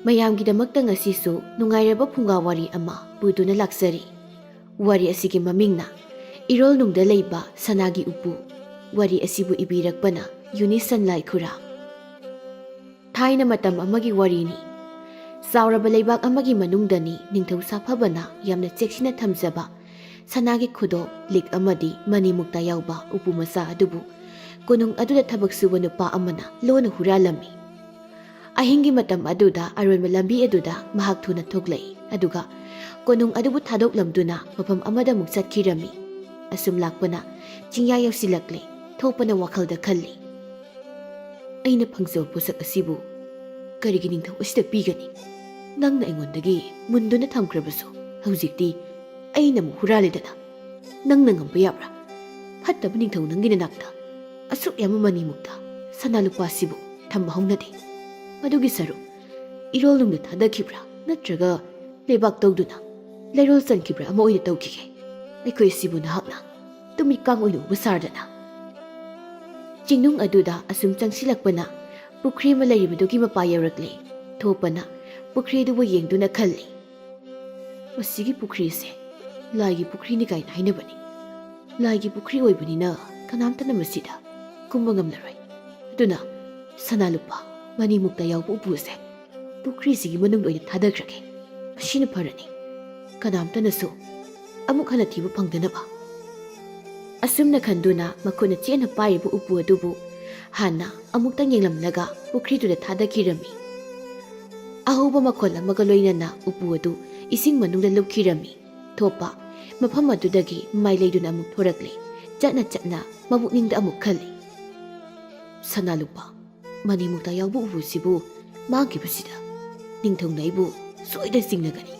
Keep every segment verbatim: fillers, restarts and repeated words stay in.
ꯃꯌꯥꯝꯒꯤꯗꯃꯛꯇ ꯉꯁꯤꯁꯨ ꯅꯨꯡꯉꯥꯏꯔꯕ ꯐꯨꯡꯒꯥ ꯋꯥꯔꯤ ꯑꯃ ꯄꯨꯗꯨꯅ ꯂꯥꯛꯆꯔꯤ꯫ ꯋꯥꯔꯤ ꯑꯁꯤꯒꯤ ꯃꯃꯤꯡꯅ ꯏꯔꯣꯜꯅꯨꯡꯗ ꯂꯩꯕ ꯁꯅꯥꯒꯤ ꯎꯄꯨ꯫ ꯋꯥꯔꯤ ꯑꯁꯤꯕꯨ ꯏꯕꯤꯔꯛꯄꯅ ꯌꯨꯅꯤꯁꯟ ꯂꯥꯏꯈꯨꯔꯥ꯫ ꯊꯥꯏꯅ ꯃꯇꯝ ꯑꯃꯒꯤ ꯋꯥꯔꯤꯅꯤ꯫ ꯆꯥꯎꯔꯕ ꯂꯩꯕꯥꯛ ꯑꯃꯒꯤ ꯃꯅꯨꯡꯗꯅꯤ ꯅꯤꯡꯊꯧ ꯁꯥꯐꯕꯅ ꯌꯥꯝꯅ ꯆꯦꯛꯁꯤꯟꯅ ꯊꯝꯖꯕ ꯁꯅꯥꯒꯤ ꯈꯨꯗꯣꯞ, ꯂꯤꯛ ꯑꯃꯗꯤ ꯃꯅꯤ ꯃꯨꯛꯇꯥ ꯌꯥꯎꯕ ꯎꯄꯨ ꯃꯆꯥ ꯑꯗꯨꯕꯨ ꯀꯣꯅꯨꯡ ꯑꯗꯨꯗ ꯊꯕꯛ ꯁꯨꯕ ꯅꯨꯄꯥ ꯑꯃꯅ ꯂꯣꯟꯅ ꯍꯨꯔꯥꯜꯂꯝꯃꯤ꯫ ꯑꯍꯤꯡꯒꯤ ꯃꯇꯝ ꯑꯗꯨꯗ ꯑꯔꯣꯟꯕ ꯂꯝꯕꯤ ꯑꯗꯨꯗ ꯃꯍꯥꯛ ꯊꯨꯅ ꯊꯣꯛꯂꯛꯏ, ꯑꯗꯨꯒ ꯀꯣꯅꯨꯡ ꯑꯗꯨꯕꯨ ꯊꯥꯗꯣꯛꯂꯝꯗꯨꯅ ꯃꯐꯝ ꯑꯃꯗ ꯑꯃꯨꯛ ꯆꯠꯈꯤꯔꯝꯃꯤ꯫ ꯑꯁꯨꯝ ꯂꯥꯛꯄꯅ ꯆꯤꯡꯌꯥ ꯌꯧꯁꯤꯜꯂꯛꯂꯦ꯫ ꯊꯣꯛꯄꯅ ꯋꯥꯈꯜꯗ ꯈꯜꯂꯤ, "ꯑꯩꯅ ꯐꯪꯖꯕ ꯄꯣꯠꯁꯛ ꯑꯁꯤꯕꯨ ꯀꯔꯤꯒꯤ ꯅꯤꯡꯊꯧ ꯑꯁꯤꯗ ꯄꯤꯒꯅꯤ? ꯅꯪꯅ ꯑꯩꯉꯣꯟꯗꯒꯤ ꯃꯨꯟꯗꯨꯅ ꯊꯝꯈ꯭ꯔꯕꯁꯨ ꯍꯧꯖꯤꯛꯇꯤ ꯑꯩꯅ ꯑꯃꯨꯛ ꯍꯨꯔꯥꯜꯂꯦꯗꯅ꯫ ꯅꯪꯅ ꯉꯝꯕ ꯌꯥꯕ꯭ꯔꯥ? ꯐꯠꯇꯕ ꯅꯤꯡꯊꯧ ꯅꯪꯒꯤ ꯅꯅꯥꯛꯇ ꯑꯁꯨꯛ ꯌꯥꯝꯕ ꯃꯅꯤ ꯃꯨꯛꯇꯥ ꯁꯅꯥ ꯂꯨꯄꯥꯁꯤꯕꯨ ꯊꯝꯕ ꯍꯧꯅꯗꯦ꯫ ꯃꯗꯨꯒꯤ ꯁꯔꯨꯛ ꯏꯔꯣꯜꯅꯨꯡꯗ ꯊꯥꯗꯈꯤꯕ꯭ꯔꯥ ꯅꯠꯇ꯭ꯔꯒ ꯂꯩꯕꯥꯛ ꯇꯧꯗꯨꯅ ꯂꯩꯔꯣꯜ ꯆꯟꯈꯤꯕ꯭ꯔꯥ ꯑꯃ ꯑꯣꯏꯅ ꯇꯧꯈꯤꯒꯦ꯫ ꯑꯩꯈꯣꯏ ꯑꯁꯤꯕꯨ ꯅꯍꯥꯛꯅ ꯇꯨꯃꯤꯠ ꯀꯥꯡ ꯑꯣꯏꯅ ꯎꯕ ꯁꯥꯔꯗꯅ꯫" ꯆꯤꯡꯅꯨꯡ ꯑꯗꯨꯗ ꯑꯁꯨꯝ ꯆꯪꯁꯤꯜꯂꯛꯄꯅ ꯄꯨꯈ꯭ꯔꯤ ꯑꯃ ꯂꯩꯔꯤꯕꯗꯨꯒꯤ ꯃꯄꯥ ꯌꯧꯔꯛꯂꯦ꯫ ꯊꯣꯛꯄꯅ ꯄꯨꯈ꯭ꯔꯤ ꯑꯗꯨꯕꯨ ꯌꯦꯡꯗꯨꯅ ꯈꯜꯂꯤ, "ꯃꯁꯤꯒꯤ ꯄꯨꯈ꯭ꯔꯤꯁꯦ ꯂꯥꯏꯒꯤ ꯄꯨꯈ꯭ꯔꯤꯅꯤ ꯀꯥꯏꯅ ꯍꯥꯏꯅꯕꯅꯤ꯫ ꯂꯥꯏꯒꯤ ꯄꯨꯈ꯭ꯔꯤ ꯑꯣꯏꯕꯅꯤꯅ ꯀꯅꯥꯝꯇꯅ ꯃꯁꯤꯗ ꯀꯨꯝꯕ ꯉꯝꯂꯔꯣꯏ꯫ ꯑꯗꯨꯅ ꯁꯅꯥ ꯂꯨꯄꯥ ꯃꯅꯤ ꯃꯨꯛꯇꯥ ꯌꯥꯎꯕ ꯎꯄꯨꯁꯦ ꯄꯨꯈ꯭ꯔꯤꯁꯤꯒꯤ ꯃꯅꯨꯡꯗ ꯑꯣꯏꯅ ꯊꯥꯗꯈ꯭ꯔꯒꯦ꯫ ꯃꯁꯤꯅ ꯐꯔꯅꯤ꯫ ꯀꯅꯥꯝꯇꯅꯁꯨ ꯑꯃꯨꯛ ꯍꯟꯅ ꯊꯤꯕ ꯐꯪꯗꯅꯕ꯫" ꯑꯁꯨꯝꯅ ꯈꯟꯗꯨꯅ ꯃꯈꯨꯠꯅ ꯆꯦꯠꯅ ꯄꯥꯏꯔꯤꯕ ꯎꯄꯨ ꯑꯗꯨꯕꯨ ꯍꯥꯟꯅ ꯑꯃꯨꯛꯇꯪ ꯌꯦꯡꯂꯝꯂꯒ ꯄꯨꯈ꯭ꯔꯤꯗꯨꯗ ꯊꯥꯗꯈꯤꯔꯝꯃꯤ꯫ ꯑꯍꯧꯕ ꯃꯈꯣꯜ ꯑꯃꯒ ꯂꯣꯏꯅꯅ ꯎꯄꯨ ꯑꯗꯨ ꯏꯁꯤꯡ ꯃꯅꯨꯡꯗ ꯂꯨꯞꯈꯤꯔꯝꯃꯤ꯫ ꯊꯣꯛꯄ ꯃꯐꯝ ꯑꯗꯨꯗꯒꯤ ꯃꯃꯥꯏ ꯂꯩꯗꯨꯅ ꯑꯃꯨꯛ ꯊꯣꯔꯛꯂꯦ꯫ ꯆꯠꯅ ꯆꯠꯅ ꯃꯕꯨꯛꯅꯤꯡꯗ ꯑꯃꯨꯛ ꯈꯜꯂꯤ, "ꯁꯅꯥ ꯂꯨꯄꯥ ꯃꯅꯤ ꯃꯨꯛꯇꯥ ꯌꯥꯎꯕ ꯎꯄꯨꯁꯤꯕꯨ ꯃꯥꯡꯈꯤꯕꯁꯤꯗ ꯅꯤꯡꯊꯧꯅ ꯑꯩꯕꯨ ꯁꯣꯏꯗꯅ ꯆꯤꯡꯅꯒꯅꯤ꯫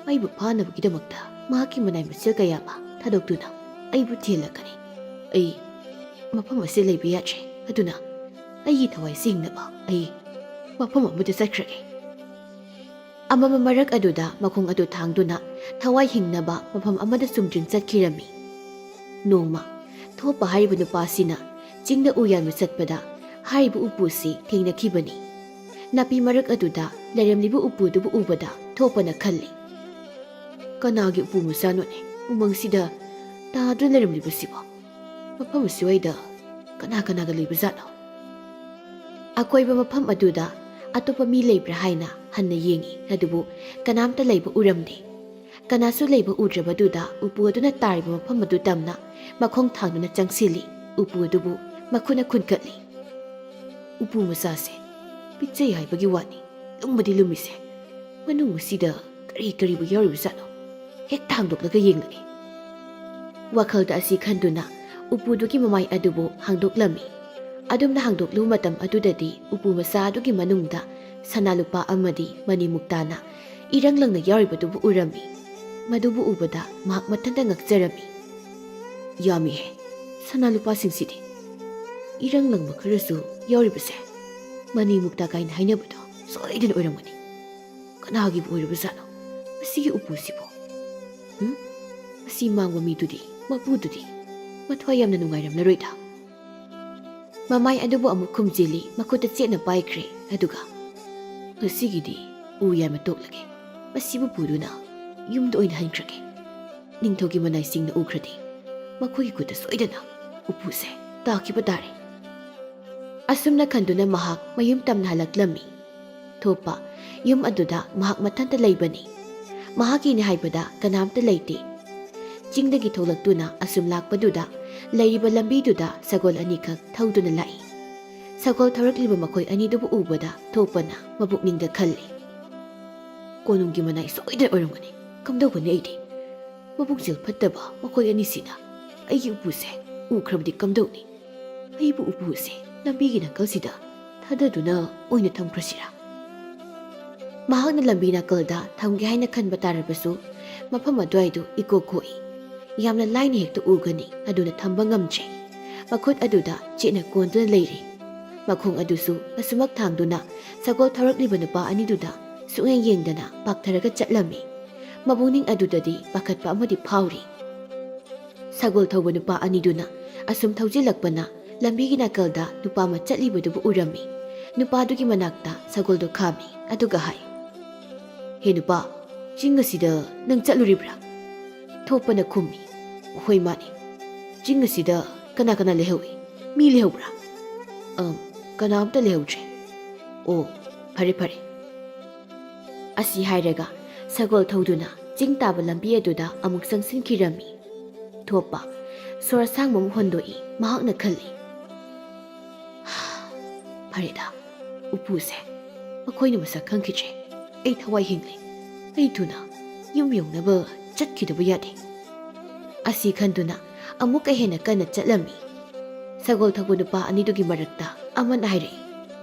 ꯑꯩꯕꯨ ꯐꯥꯅꯕꯒꯤꯗꯃꯛꯇ ꯃꯍꯥꯛꯀꯤ ꯃꯅꯥꯏ ꯃꯁꯤꯜ ꯀꯌꯥ ꯑꯃ ꯊꯥꯗꯣꯛꯇꯨꯅ ꯑꯩꯕꯨ ꯊꯤꯍꯜꯂꯛꯀꯅꯤ꯫ ꯑꯩ ꯃꯐꯝ ꯑꯁꯤꯗ ꯂꯩꯕ ꯌꯥꯗ꯭ꯔꯦ꯫ ꯑꯗꯨꯅ ꯑꯩꯒꯤ ꯊꯋꯥꯏ ꯁꯦꯡꯅꯕ ꯑꯩ ꯃꯐꯝ ꯑꯃꯗ ꯆꯠꯈ꯭ꯔꯒꯦ꯫" ꯑꯃꯝꯕ ꯃꯔꯛ ꯑꯗꯨꯗ ꯃꯈꯣꯡ ꯑꯗꯨ ꯊꯥꯡꯗꯨꯅ ꯊꯋꯥꯏ ꯍꯤꯡꯅꯕ ꯃꯐꯝ ꯑꯃꯗ ꯆꯨꯝꯗ꯭ꯔꯤꯡ ꯆꯠꯈꯤꯔꯝꯃꯤ꯫ ꯅꯣꯡꯃ ꯊꯣꯛꯄ ꯍꯥꯏꯔꯤꯕ ꯅꯨꯄꯥꯁꯤꯅ ꯆꯤꯡꯗ ꯎ ꯌꯥꯟꯕ ꯆꯠꯄꯗ ꯍꯥꯏꯔꯤꯕ ꯎꯄꯨꯁꯤ ꯊꯦꯡꯅꯈꯤꯕꯅꯤ꯫ ꯅꯥꯄꯤ ꯃꯔꯛ ꯑꯗꯨꯗ ꯂꯩꯔꯝꯂꯤꯕ ꯎꯄꯨꯗꯨꯕꯨ ꯎꯕꯗ ꯊꯣꯛꯄꯅ ꯈꯜꯂꯤ, "ꯀꯅꯥꯒꯤ ꯎꯄꯨ ꯃꯆꯥꯅꯣꯅꯦ ꯎꯃꯪꯁꯤꯗ ꯇꯥꯗꯨꯅ ꯂꯩꯔꯝꯂꯤꯕꯁꯤꯕꯣ? ꯃꯐꯝ ꯑꯁꯤꯋꯥꯏꯗ ꯀꯅꯥ ꯀꯅꯥꯒ ꯂꯩꯕꯖꯥꯠꯅꯣ?" ꯑꯀꯣꯏꯕ ꯃꯐꯝ ꯑꯗꯨꯗ ꯑꯇꯣꯞꯄ ꯃꯤ ꯂꯩꯕ꯭ꯔꯥ ꯍꯥꯏꯅ ꯍꯟꯅ ꯌꯦꯡꯉꯤ, ꯑꯗꯨꯕꯨ ꯀꯅꯥꯝꯇ ꯂꯩꯕ ꯎꯔꯝꯗꯦ꯫ ꯀꯅꯥꯁꯨ ꯂꯩꯕ ꯎꯗ꯭ꯔꯕꯗꯨꯗ ꯎꯄꯨ ꯑꯗꯨꯅ ꯇꯥꯔꯤꯕ ꯃꯐꯝ ꯑꯗꯨ ꯇꯝꯅ ꯃꯈꯣꯡ ꯊꯥꯡꯗꯨꯅ ꯆꯪꯁꯤꯜꯂꯤ꯫ ꯎꯄꯨ ꯑꯗꯨꯕꯨ ꯃꯈꯨꯠꯅ ꯈꯨꯟꯀꯠꯂꯤ꯫ "ꯎꯄꯨ ꯃꯆꯥꯁꯦ ꯄꯤꯛꯆꯩ ꯍꯥꯏꯕꯒꯤ ꯋꯥꯅꯤ, ꯂꯨꯝꯕꯗꯤ ꯂꯨꯝꯃꯤꯁꯦ꯫ ꯃꯅꯨꯡ ꯑꯁꯤꯗ ꯀꯔꯤ ꯀꯔꯤꯕꯨ ꯌꯥꯎꯔꯤꯕꯖꯥꯠꯅꯣ? ꯍꯦꯛꯇ ꯍꯥꯡꯗꯣꯛꯂꯒ ꯌꯦꯡꯂꯒꯦ꯫" ꯋꯥꯈꯜꯗ ꯑꯁꯤ ꯈꯟꯗꯨꯅ ꯎꯄꯨꯗꯨꯒꯤ ꯃꯃꯥꯏ ꯑꯗꯨꯕꯨ ꯍꯥꯡꯗꯣꯛꯂꯝꯃꯤ꯫ ꯑꯗꯨꯝꯅ ꯍꯥꯡꯗꯣꯛꯂꯨꯕ ꯃꯇꯝ ꯑꯗꯨꯗꯗꯤ ꯎꯄꯨ ꯃꯆꯥ ꯑꯗꯨꯒꯤ ꯃꯅꯨꯡꯗ ꯁꯅꯥ ꯂꯨꯄꯥ ꯑꯃꯗꯤ ꯃꯅꯤ ꯃꯨꯛꯇꯥꯅ ꯏꯔꯪ ꯂꯪꯅ ꯌꯥꯎꯔꯤꯕꯗꯨꯕꯨ ꯎꯔꯝꯃꯤ꯫ ꯃꯗꯨꯕꯨ ꯎꯕꯗ ꯃꯍꯥꯛ ꯃꯊꯟꯇ ꯉꯛꯆꯔꯝꯃꯤ꯫ "ꯌꯥꯝꯃꯤꯍꯦ, ꯁꯅꯥ ꯂꯨꯄꯥꯁꯤꯡꯁꯤꯗꯤ꯫ ꯏꯔꯪ ꯂꯪꯕ ꯈꯔꯁꯨ ꯌꯥꯎꯔꯤꯕꯁꯦ꯫ ꯃꯅꯤ ꯃꯨꯛꯇꯥ ꯀꯥꯏꯅ ꯍꯥꯏꯅꯕꯗꯣ ꯁꯣꯏꯗꯅ ꯑꯣꯏꯔꯝꯒꯅꯤ꯫ ꯀꯅꯥꯒꯤꯕꯨ ꯑꯣꯏꯔꯕꯖꯥꯠꯅꯣ ꯃꯁꯤꯒꯤ ꯎꯄꯨꯁꯤꯕꯨ? ꯎꯝ? ꯃꯁꯤ ꯃꯥꯡꯕ ꯃꯤꯗꯨꯗꯤ, ꯃꯄꯨꯗꯨꯗꯤ ꯃꯊ꯭ꯋꯥꯏ ꯌꯥꯝꯅ ꯅꯨꯡꯉꯥꯏꯔꯝꯂꯔꯣꯏꯗ꯫" ꯃꯃꯥꯏ ꯑꯗꯨꯕꯨ ꯑꯃꯨꯛ ꯈꯨꯝꯖꯤꯜꯂꯤ, ꯃꯈꯨꯠꯇ ꯆꯦꯠꯅ ꯄꯥꯏꯈ꯭ꯔꯦ, ꯑꯗꯨꯒ, "ꯉꯁꯤꯒꯤꯗꯤ ꯎ ꯌꯥꯟꯕ ꯇꯣꯛꯂꯒꯦ꯫ ꯃꯁꯤꯕꯨ ꯄꯨꯗꯨꯅ ꯌꯨꯝꯗ ꯑꯣꯏꯅ ꯍꯟꯈ꯭ꯔꯒꯦ꯫ ꯅꯤꯡꯊꯧꯒꯤ ꯃꯅꯥꯏꯁꯤꯡꯅ ꯎꯈ꯭ꯔꯗꯤ ꯃꯈꯣꯏꯒꯤ ꯈꯨꯠꯇ ꯁꯣꯏꯗꯅ ꯎꯄꯨꯁꯦ ꯇꯥꯈꯤꯕ ꯇꯥꯔꯦ꯫" ꯑꯁꯨꯝꯅ ꯈꯟꯗꯨꯅ ꯃꯍꯥꯛ ꯃꯌꯨꯝ ꯇꯝꯅ ꯍꯜꯂꯛꯂꯝꯃꯤ꯫ ꯊꯣꯛꯄ ꯌꯨꯝ ꯑꯗꯨꯗ ꯃꯍꯥꯛ ꯃꯊꯟꯇ ꯂꯩꯕꯅꯤ꯫ ꯃꯍꯥꯛꯀꯤꯅꯤ ꯍꯥꯏꯕꯗ ꯀꯅꯥꯝꯇ ꯂꯩꯇꯦ꯫ ꯆꯤꯡꯗꯒꯤ ꯊꯣꯛꯂꯛꯇꯨꯅ ꯑꯁꯨꯝ ꯂꯥꯛꯄꯗꯨꯗ ꯂꯩꯔꯤꯕ ꯂꯝꯕꯤꯗꯨꯗ ꯁꯒꯣꯜ ꯑꯅꯤꯈꯛ ꯊꯧꯗꯨꯅ ꯂꯥꯛꯏ꯫ ꯁꯒꯣꯜ ꯊꯧꯔꯛꯂꯤꯕ ꯃꯈꯣꯏ ꯑꯅꯤꯗꯨꯕꯨ ꯎꯕꯗ ꯊꯣꯛꯄꯅ ꯃꯕꯨꯛꯅꯤꯡꯗ ꯈꯜꯂꯤ, "ꯀꯣꯅꯨꯡꯒꯤ ꯃꯅꯥꯏ ꯁꯣꯏꯗꯅ ꯑꯣꯏꯔꯝꯒꯅꯤ꯫ ꯀꯝꯗꯧꯒꯅꯤ ꯑꯩꯗꯤ? ꯃꯕꯨꯛꯆꯦꯜ ꯐꯠꯇꯕ ꯃꯈꯣꯏ ꯑꯅꯤꯁꯤꯅ ꯑꯩꯒꯤ ꯎꯄꯨꯁꯦ ꯎꯈ꯭ꯔꯕꯗꯤ ꯀꯝꯗꯧꯅꯤ? ꯑꯩꯕꯨ ꯎꯄꯨꯁꯦ ꯂꯝꯕꯤꯒꯤ ꯅꯥꯀꯜꯁꯤꯗ ꯊꯥꯗꯗꯨꯅ ꯑꯣꯏꯅ ꯊꯝꯈ꯭ꯔꯁꯤꯔꯥ?" ꯃꯍꯥꯛꯅ ꯂꯝꯕꯤ ꯅꯥꯀꯜꯗ ꯊꯝꯒꯦ ꯍꯥꯏꯅ ꯈꯟꯕ ꯇꯥꯔꯕꯁꯨ, ꯃꯐꯝ ꯑꯗꯨꯋꯥꯏꯗꯨ ꯏꯀꯣꯛ ꯀꯣꯛꯏ꯫ ꯌꯥꯝꯅ ꯂꯥꯏꯅ ꯍꯦꯛꯇ ꯎꯒꯅꯤ, ꯑꯗꯨꯅ ꯊꯝꯕ ꯉꯝꯗ꯭ꯔꯦ꯫ ꯃꯈꯨꯠ ꯑꯗꯨꯗ ꯆꯦꯠꯅ ꯀꯣꯟꯗꯨꯅ ꯂꯩꯔꯤ꯫ ꯃꯈꯣꯡ ꯑꯗꯨꯁꯨ ꯑꯁꯨꯃꯛ ꯊꯥꯡꯗꯨꯅ ꯁꯒꯣꯜ ꯊꯧꯔꯛꯂꯤꯕ ꯅꯨꯄꯥ ꯑꯅꯤꯗꯨꯗ ꯁꯨꯛꯌꯦꯡ ꯌꯦꯡꯗꯅ ꯄꯥꯛꯊꯔꯒ ꯆꯠꯂꯝꯃꯤ꯫ ꯃꯕꯨꯛꯅꯤꯡ ꯑꯗꯨꯗꯗꯤ ꯄꯥꯈꯠꯄ ꯑꯃꯗꯤ ꯐꯥꯎꯔꯤ꯫ ꯁꯒꯣꯜ ꯊꯧꯕ ꯅꯨꯄꯥ ꯑꯅꯤꯗꯨꯅ ꯑꯁꯨꯝ ꯊꯧꯖꯤꯜꯂꯛꯄꯅ ꯂꯝꯕꯤꯒꯤ ꯅꯥꯀꯜꯗ ꯅꯨꯄꯥ ꯑꯃ ꯆꯠꯂꯤꯕꯗꯨꯕꯨ ꯎꯔꯝꯃꯤ꯫ ꯅꯨꯄꯥꯗꯨꯒꯤ ꯃꯅꯥꯛꯇ ꯁꯒꯣꯜꯗꯣ ꯈꯥꯝꯃꯤ, ꯑꯗꯨꯒ ꯍꯥꯏ, "ꯍꯦ ꯅꯨꯄꯥ, ꯆꯤꯡ ꯑꯁꯤꯗ ꯅꯪ ꯆꯠꯂꯨꯔꯤꯕ꯭ꯔꯥ?" ꯊꯣꯞꯄꯅ ꯈꯨꯝꯃꯤ, "ꯍꯣꯏ, ꯃꯥꯅꯦ꯫ ꯆꯤꯡ ꯑꯁꯤꯗ ꯀꯅꯥ ꯀꯅꯥ ꯂꯩꯍꯧꯏ? ꯃꯤ ꯂꯩꯍꯧꯕ꯭ꯔꯥ?" "ꯑꯝ, ꯀꯅꯥꯝꯇ ꯂꯩꯍꯧꯗ꯭ꯔꯦ꯫" "ꯑꯣ, ꯐꯔꯦ, ꯐꯔꯦ꯫" ꯑꯁꯤ ꯍꯥꯏꯔꯒ ꯁꯒꯣꯜ ꯊꯧꯗꯨꯅ ꯆꯤꯡ ꯇꯥꯕ ꯂꯝꯕꯤ ꯑꯗꯨꯗ ꯑꯃꯨꯛ ꯆꯪꯁꯤꯟꯈꯤꯔꯝꯃꯤ꯫ ꯊꯣꯞꯄ ꯁꯣꯔ ꯑꯁꯥꯡꯕ ꯑꯃ ꯍꯣꯟꯗꯣꯛꯏ꯫ ꯃꯍꯥꯛꯅ ꯈꯜꯂꯤ, "ꯐꯔꯦꯗ, ꯎꯄꯨꯁꯦ ꯃꯈꯣꯏꯅ ꯃꯁꯛ ꯈꯪꯈꯤꯗ꯭ꯔꯦ꯫ ꯑꯩ ꯊꯋꯥꯏ ꯍꯤꯡꯂꯦ꯫ ꯑꯩ ꯊꯨꯅ ꯌꯨꯝ ꯌꯧꯅꯕ ꯆꯠꯈꯤꯗꯕ ꯌꯥꯗꯦ꯫" ꯑꯁꯤ ꯈꯟꯗꯨꯅ ꯑꯃꯨꯛꯀ ꯍꯦꯟꯅ ꯀꯟꯅ ꯆꯠꯂꯝꯃꯤ꯫ ꯁꯒꯣꯜ ꯊꯧꯕ ꯅꯨꯄꯥ ꯑꯅꯤꯗꯨꯒꯤ ꯃꯔꯛꯇ ꯑꯃꯅ ꯍꯥꯏꯔꯛꯏ,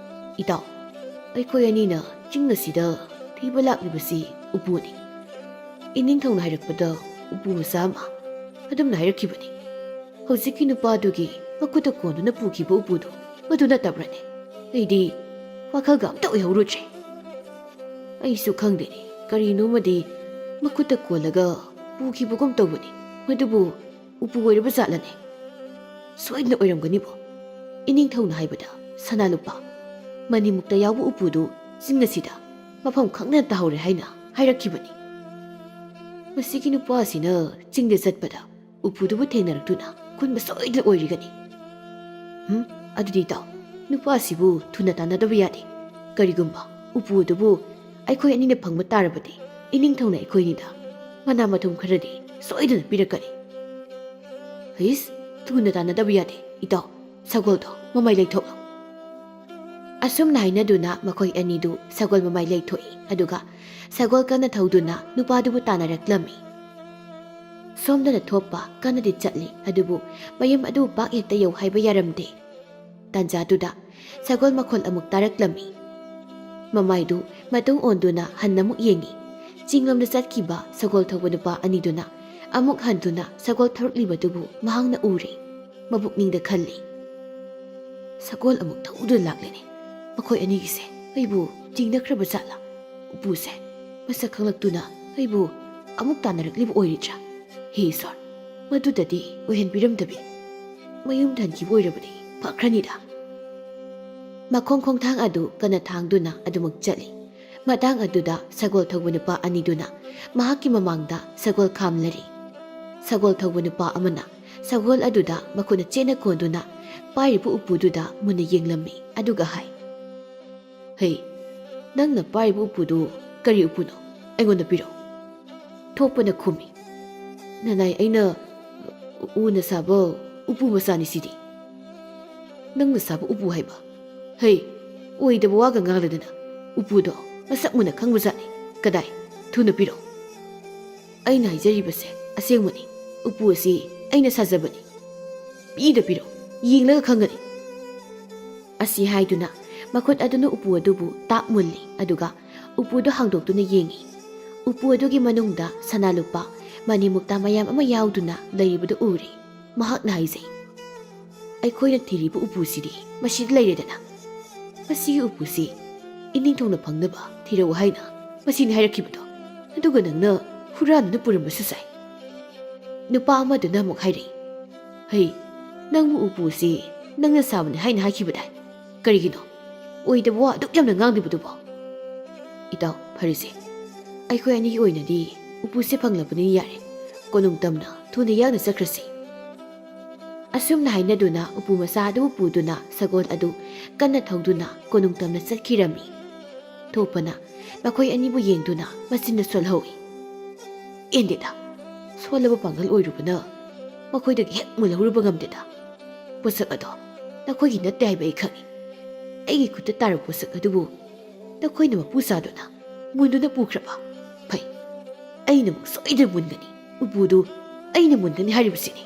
"ꯏꯇꯥꯎ, ꯑꯩꯈꯣꯏ ꯑꯅꯤꯅ ꯆꯤꯡ ꯑꯁꯤꯗ ꯊꯤꯕ ꯂꯥꯛꯂꯤꯕꯁꯤ ꯎꯄꯨꯅꯤ꯫ ꯏꯅꯤꯡꯊꯧꯅ ꯍꯥꯏꯔꯛꯄꯗ ꯎꯄꯨ ꯃꯆꯥ ꯑꯃ ꯑꯗꯨꯝꯅ ꯍꯥꯏꯔꯛꯈꯤꯕꯅꯤ꯫ ꯍꯧꯖꯤꯛꯀꯤ ꯅꯨꯄꯥꯗꯨꯒꯤ ꯃꯈꯨꯠꯇ ꯀꯣꯟꯗꯨꯅ ꯄꯨꯈꯤꯕ ꯎꯄꯨꯗꯨ ꯃꯗꯨ ꯅꯠꯇꯕ꯭ꯔꯅꯦ? ꯑꯩꯗꯤ ꯋꯥꯈꯜꯒ ꯑꯝꯇ ꯑꯣꯏꯍꯧꯔꯨꯗ꯭ꯔꯦ꯫ ꯑꯩꯁꯨ ꯈꯪꯗꯦꯅꯦ, ꯀꯔꯤꯅꯣꯃꯗꯤ ꯃꯈꯨꯠꯇ ꯀꯣꯜꯂꯒ ꯄꯨꯈꯤꯕꯒꯨꯝ ꯇꯧꯕꯅꯤ꯫ ꯃꯗꯨꯕꯨ ꯎꯄꯨ ꯑꯣꯏꯔꯕ ꯖꯥꯠꯂꯅꯦ? ꯁꯣꯏꯗꯅ ꯑꯣꯏꯔꯝꯒꯅꯤꯕꯣ꯫ ꯏꯅꯤꯡꯊꯧꯅ ꯍꯥꯏꯕꯗ ꯁꯅꯥ ꯂꯨꯄꯥ ꯃꯅꯤꯃꯨꯛꯇ ꯌꯥꯎꯕ ꯎꯄꯨꯗꯨ ꯆꯤꯡ ꯑꯁꯤꯗ ꯃꯐꯝ ꯈꯪꯗꯅ ꯇꯥꯍꯧꯔꯦ ꯍꯥꯏꯅ ꯍꯥꯏꯔꯛꯈꯤꯕꯅꯤ꯫ ꯃꯁꯤꯒꯤ ꯅꯨꯄꯥ ꯑꯁꯤꯅ ꯆꯤꯡꯗ ꯆꯠꯄꯗ ꯎꯄꯨꯗꯨꯕꯨ ꯊꯦꯡꯅꯔꯛꯇꯨꯅ ꯈꯨꯟꯕ ꯁꯣꯏꯗꯅ ꯑꯣꯏꯔꯤꯒꯅꯤ꯫ ꯍꯨꯝ, ꯑꯗꯨꯗꯤ ꯏꯇꯥꯎ, ꯅꯨꯄꯥ ꯑꯁꯤꯕꯨ ꯊꯨꯅ ꯇꯥꯟꯅꯗꯕ ꯌꯥꯗꯦ꯫ ꯀꯔꯤꯒꯨꯝꯕ ꯎꯄꯨ ꯑꯗꯨꯕꯨ ꯑꯩꯈꯣꯏ ꯑꯅꯤꯅ ꯐꯪꯕ ꯇꯥꯔꯕꯗꯤ, ꯏꯅꯤꯡꯊꯧꯅ ꯑꯩꯈꯣꯏ ꯑꯅꯤꯗ ꯃꯅꯥ ꯃꯊꯨꯝ ꯈꯔꯗꯤ ꯁꯣꯏꯗꯅ ꯄꯤꯔꯛꯀꯅꯤ꯫" "ꯍꯩꯁ, ꯊꯨꯅ ꯇꯥꯟꯅꯗꯕ ꯌꯥꯗꯦ꯫ ꯏꯇꯥꯎ, ꯁꯒꯣꯜꯗꯣ ꯃꯃꯥꯏ ꯂꯩꯊꯣꯛꯂꯣ꯫" ꯑꯁꯨꯝꯅ ꯍꯥꯏꯅꯗꯨꯅ ꯃꯈꯣꯏ ꯑꯅꯤꯗꯨ ꯁꯒꯣꯜ ꯃꯃꯥꯏ ꯂꯩꯊꯣꯛꯏ, ꯑꯗꯨꯒ ꯁꯒꯣꯜ ꯀꯟꯅ ꯊꯧꯗꯨꯅ ꯅꯨꯄꯥꯗꯨꯕꯨ ꯇꯥꯟꯅꯔꯛꯂꯝꯃꯤ꯫ ꯁꯣꯝꯗꯅ ꯊꯣꯞꯄ ꯀꯟꯅꯗꯤ ꯆꯠꯂꯤ, ꯑꯗꯨꯕꯨ ꯃꯌꯨꯝ ꯑꯗꯨ ꯄꯥꯛ ꯍꯦꯛꯇ ꯌꯧ ꯍꯥꯏꯕ ꯌꯥꯔꯝꯗꯦ꯫ ꯇꯥꯟꯖꯥꯗꯨꯗ ꯁꯒꯣꯜ ꯃꯈꯣꯜ ꯑꯃꯨꯛ ꯇꯥꯔꯛꯂꯝꯃꯤ꯫ ꯃꯃꯥꯏꯗꯨ ꯃꯇꯨꯡ ꯑꯣꯟꯗꯨꯅ ꯍꯟꯅ ꯑꯃꯨꯛ ꯌꯦꯡꯉꯤ꯫ ꯆꯤꯡꯂꯣꯝꯗ ꯆꯠꯈꯤꯕ ꯁꯒꯣꯜ ꯊꯧꯕ ꯅꯨꯄꯥ ꯑꯅꯤꯗꯨꯅ ꯑꯃꯨꯛ ꯍꯟꯗꯨꯅ ꯁꯒꯣꯜ ꯊꯧꯔꯛꯂꯤꯕꯗꯨꯕꯨ ꯃꯍꯥꯛꯅ ꯎꯔꯦ꯫ ꯃꯕꯨꯛꯅꯤꯡꯗ ꯈꯜꯂꯤ, "ꯁꯒꯣꯜ ꯑꯃꯨꯛ ꯊꯧꯗꯨꯅ ꯂꯥꯛꯂꯦꯅꯦ꯫ ꯃꯈꯣꯏ ꯑꯅꯤꯒꯤꯁꯦ ꯑꯩꯕꯨ ꯆꯤꯡꯅꯈ꯭ꯔꯕ ꯖꯥꯠꯂꯥ? ꯎꯄꯨꯁꯦ ꯃꯁꯛ ꯈꯪꯂꯛꯇꯨꯅ ꯑꯩꯕꯨ ꯑꯃꯨꯛ ꯇꯥꯟꯅꯔꯛꯂꯤꯕ ꯑꯣꯏꯔꯤꯗ꯭ꯔꯥ? ꯍꯦ ꯏꯁꯣꯔ, ꯃꯗꯨꯗꯗꯤ ꯑꯣꯏꯍꯟꯕꯤꯔꯝꯗꯕꯤ꯫ ꯃꯌꯨꯝꯗ ꯍꯟꯈꯤꯕ ꯑꯣꯏꯔꯕꯗꯤ ꯐꯈ꯭ꯔꯅꯤꯗ꯫" ꯃꯈꯣꯡ ꯈꯣꯡꯊꯥꯡ ꯑꯗꯨ ꯀꯟꯅ ꯊꯥꯡꯗꯨꯅ ꯑꯗꯨꯃꯛ ꯆꯠꯂꯤ꯫ ꯃꯇꯥꯡ ꯑꯗꯨꯗ ꯁꯒꯣꯜ ꯊꯧꯕ ꯅꯨꯄꯥ ꯑꯅꯤꯗꯨꯅ ꯃꯍꯥꯛꯀꯤ ꯃꯃꯥꯡꯗ ꯁꯒꯣꯜ ꯈꯥꯝꯂꯔꯤ꯫ ꯁꯒꯣꯜ ꯊꯧꯕ ꯅꯨꯄꯥ ꯑꯃꯅ ꯁꯒꯣꯜ ꯑꯗꯨꯗ ꯃꯈꯨꯠꯅ ꯆꯦꯠꯅ ꯀꯣꯟꯗꯨꯅ ꯄꯥꯏꯔꯤꯕ ꯎꯄꯨꯗꯨꯗ ꯃꯨꯟꯅ ꯌꯦꯡꯂꯝꯃꯤ, ꯑꯗꯨꯒ ꯍꯥꯏ, "ꯍꯩ, ꯅꯪꯅ ꯄꯥꯏꯔꯤꯕ ꯎꯄꯨꯗꯨ ꯀꯔꯤ ꯎꯄꯨꯅꯣ? ꯑꯩꯉꯣꯟꯗ ꯄꯤꯔꯛꯎ꯫" ꯊꯣꯛꯄꯅ ꯈꯨꯝꯃꯤ, "ꯅꯅꯥꯏ, ꯑꯩꯅ ꯎꯅ ꯁꯥꯕ ꯎꯄꯨ ꯃꯆꯥꯅꯤ ꯁꯤꯗꯤ꯫" "ꯅꯪꯅ ꯁꯥꯕ ꯎꯄꯨ ꯍꯥꯏꯕ? ꯍꯩ, ꯑꯣꯏꯗꯕ ꯋꯥꯒ ꯉꯥꯡꯂꯗꯅ꯫ ꯎꯄꯨꯗꯣ ꯃꯁꯛ ꯃꯨꯟꯅ ꯈꯪꯕꯖꯥꯠꯅꯤ꯫ ꯀꯗꯥꯏ? ꯊꯨꯅ ꯄꯤꯔꯛꯎ꯫" "ꯑꯩꯅ ꯍꯥꯏꯖꯔꯤꯕꯁꯦ ꯑꯁꯦꯡꯕꯅꯤ꯫ ꯎꯄꯨ ꯑꯁꯤ ꯑꯩꯅ ꯁꯥꯖꯕꯅꯤ꯫ ꯄꯤꯗ ꯄꯤꯔꯛꯎ, ꯌꯦꯡꯂꯒ ꯈꯪꯒꯅꯤ꯫" ꯑꯁꯤ ꯍꯥꯏꯗꯨꯅ ꯃꯈꯨꯠ ꯑꯗꯨꯅ ꯎꯄꯨ ꯑꯗꯨꯕꯨ ꯇꯥꯛ ꯃꯨꯜꯂꯤ, ꯑꯗꯨꯒ ꯎꯄꯨꯗꯨ ꯍꯥꯡꯗꯣꯛꯇꯨꯅ ꯌꯦꯡꯉꯤ꯫ ꯎꯄꯨ ꯑꯗꯨꯒꯤ ꯃꯅꯨꯡꯗ ꯁꯅꯥ ꯂꯨꯄꯥ, ꯃꯅꯤ ꯃꯨꯛꯇꯥ ꯃꯌꯥꯝ ꯑꯃ ꯌꯥꯎꯗꯨꯅ ꯂꯩꯔꯤꯕꯗꯨ ꯎꯔꯦ꯫ ꯃꯍꯥꯛꯅ ꯍꯥꯏꯖꯩ, "ꯑꯩꯈꯣꯏꯅ ꯊꯤꯔꯤꯕ ꯎꯄꯨꯁꯤꯗꯤ ꯃꯁꯤꯗ ꯂꯩꯔꯦꯗꯅ꯫ ꯃꯁꯤꯒꯤ ꯎꯄꯨꯁꯤ ꯏꯅꯤꯡꯊꯧꯅ ꯐꯪꯅꯕ ꯊꯤꯔꯛꯎ ꯍꯥꯏꯅ ꯃꯁꯤꯅ ꯍꯥꯏꯔꯛꯈꯤꯕꯗꯣ꯫ ꯑꯗꯨꯒ ꯅꯪꯅ ꯍꯨꯔꯥꯟꯗꯨꯅ ꯄꯨꯔꯝꯕꯁꯨ ꯁꯥꯏ꯫" ꯅꯨꯄꯥ ꯑꯃꯗꯨꯅ ꯑꯃꯨꯛ ꯍꯥꯏꯔꯛꯏ, "ꯍꯩ, ꯅꯪꯕꯨ ꯎꯄꯨꯁꯤ ꯅꯪꯅ ꯁꯥꯕꯅꯤ ꯍꯥꯏꯅ ꯍꯥꯏꯈꯤꯕꯗꯥꯏ? ꯀꯔꯤꯒꯤꯅꯣ ꯑꯣꯏꯗꯕ ꯋꯥ ꯑꯗꯨꯛ ꯌꯥꯝꯅ ꯉꯥꯡꯂꯤꯕꯗꯨꯕꯣ?" "ꯏꯇꯥꯎ, ꯐꯔꯦꯁꯦ, ꯑꯩꯈꯣꯏ ꯑꯅꯤꯒꯤ ꯑꯣꯏꯅꯗꯤ ꯎꯄꯨꯁꯦ ꯐꯪꯂꯕꯅꯤꯅ ꯌꯥꯔꯦ꯫ ꯀꯣꯅꯨꯡ ꯇꯝꯅ ꯊꯨꯅ ꯌꯥꯡꯅ ꯆꯠꯈ꯭ꯔꯁꯤ꯫" ꯑꯁꯨꯝꯅ ꯍꯥꯏꯅꯗꯨꯅ ꯎꯄꯨ ꯃꯆꯥ ꯑꯗꯨꯕꯨ ꯄꯨꯗꯨꯅ ꯁꯒꯣꯜ ꯑꯗꯨ ꯀꯟꯅ ꯊꯧꯗꯨꯅ ꯀꯣꯅꯨꯡ ꯇꯝꯅ ꯆꯠꯈꯤꯔꯝꯃꯤ꯫ ꯊꯣꯛꯄꯅ ꯃꯈꯣꯏ ꯑꯅꯤꯕꯨ ꯌꯦꯡꯗꯨꯅ ꯃꯆꯤꯟꯗ ꯁꯣꯜꯍꯧꯏ꯫ "ꯑꯦꯟꯗꯦꯗ, ꯁꯣꯜꯂꯕ ꯄꯥꯡꯒꯜ ꯑꯣꯏꯔꯨꯕꯅ ꯃꯈꯣꯏꯗꯒꯤ ꯍꯦꯛ ꯃꯨꯜꯍꯧꯔꯨꯕ ꯉꯝꯗꯦꯗ꯫ ꯄꯣꯠꯁꯛ ꯑꯗꯣ ꯅꯈꯣꯏꯒꯤ ꯅꯠꯇꯦ ꯍꯥꯏꯕ ꯑꯩ ꯈꯪꯏ꯫ ꯑꯩꯒꯤ ꯈꯨꯠꯇ ꯇꯥꯔꯕ ꯄꯣꯠꯁꯛ ꯑꯗꯨꯕꯨ ꯅꯈꯣꯏꯅ ꯃꯄꯨ ꯆꯥꯗꯨꯅ ꯃꯨꯟꯗꯨꯅ ꯄꯨꯈ꯭ꯔꯕ? ꯐꯩ, ꯑꯩꯅ ꯑꯃꯨꯛ ꯁꯣꯏꯗꯅ ꯃꯨꯟꯒꯅꯤ꯫ ꯎꯄꯨꯗꯨ ꯑꯩꯅ ꯃꯨꯟꯒꯅꯤ ꯍꯥꯏꯔꯤꯕꯁꯤꯅꯤ꯫"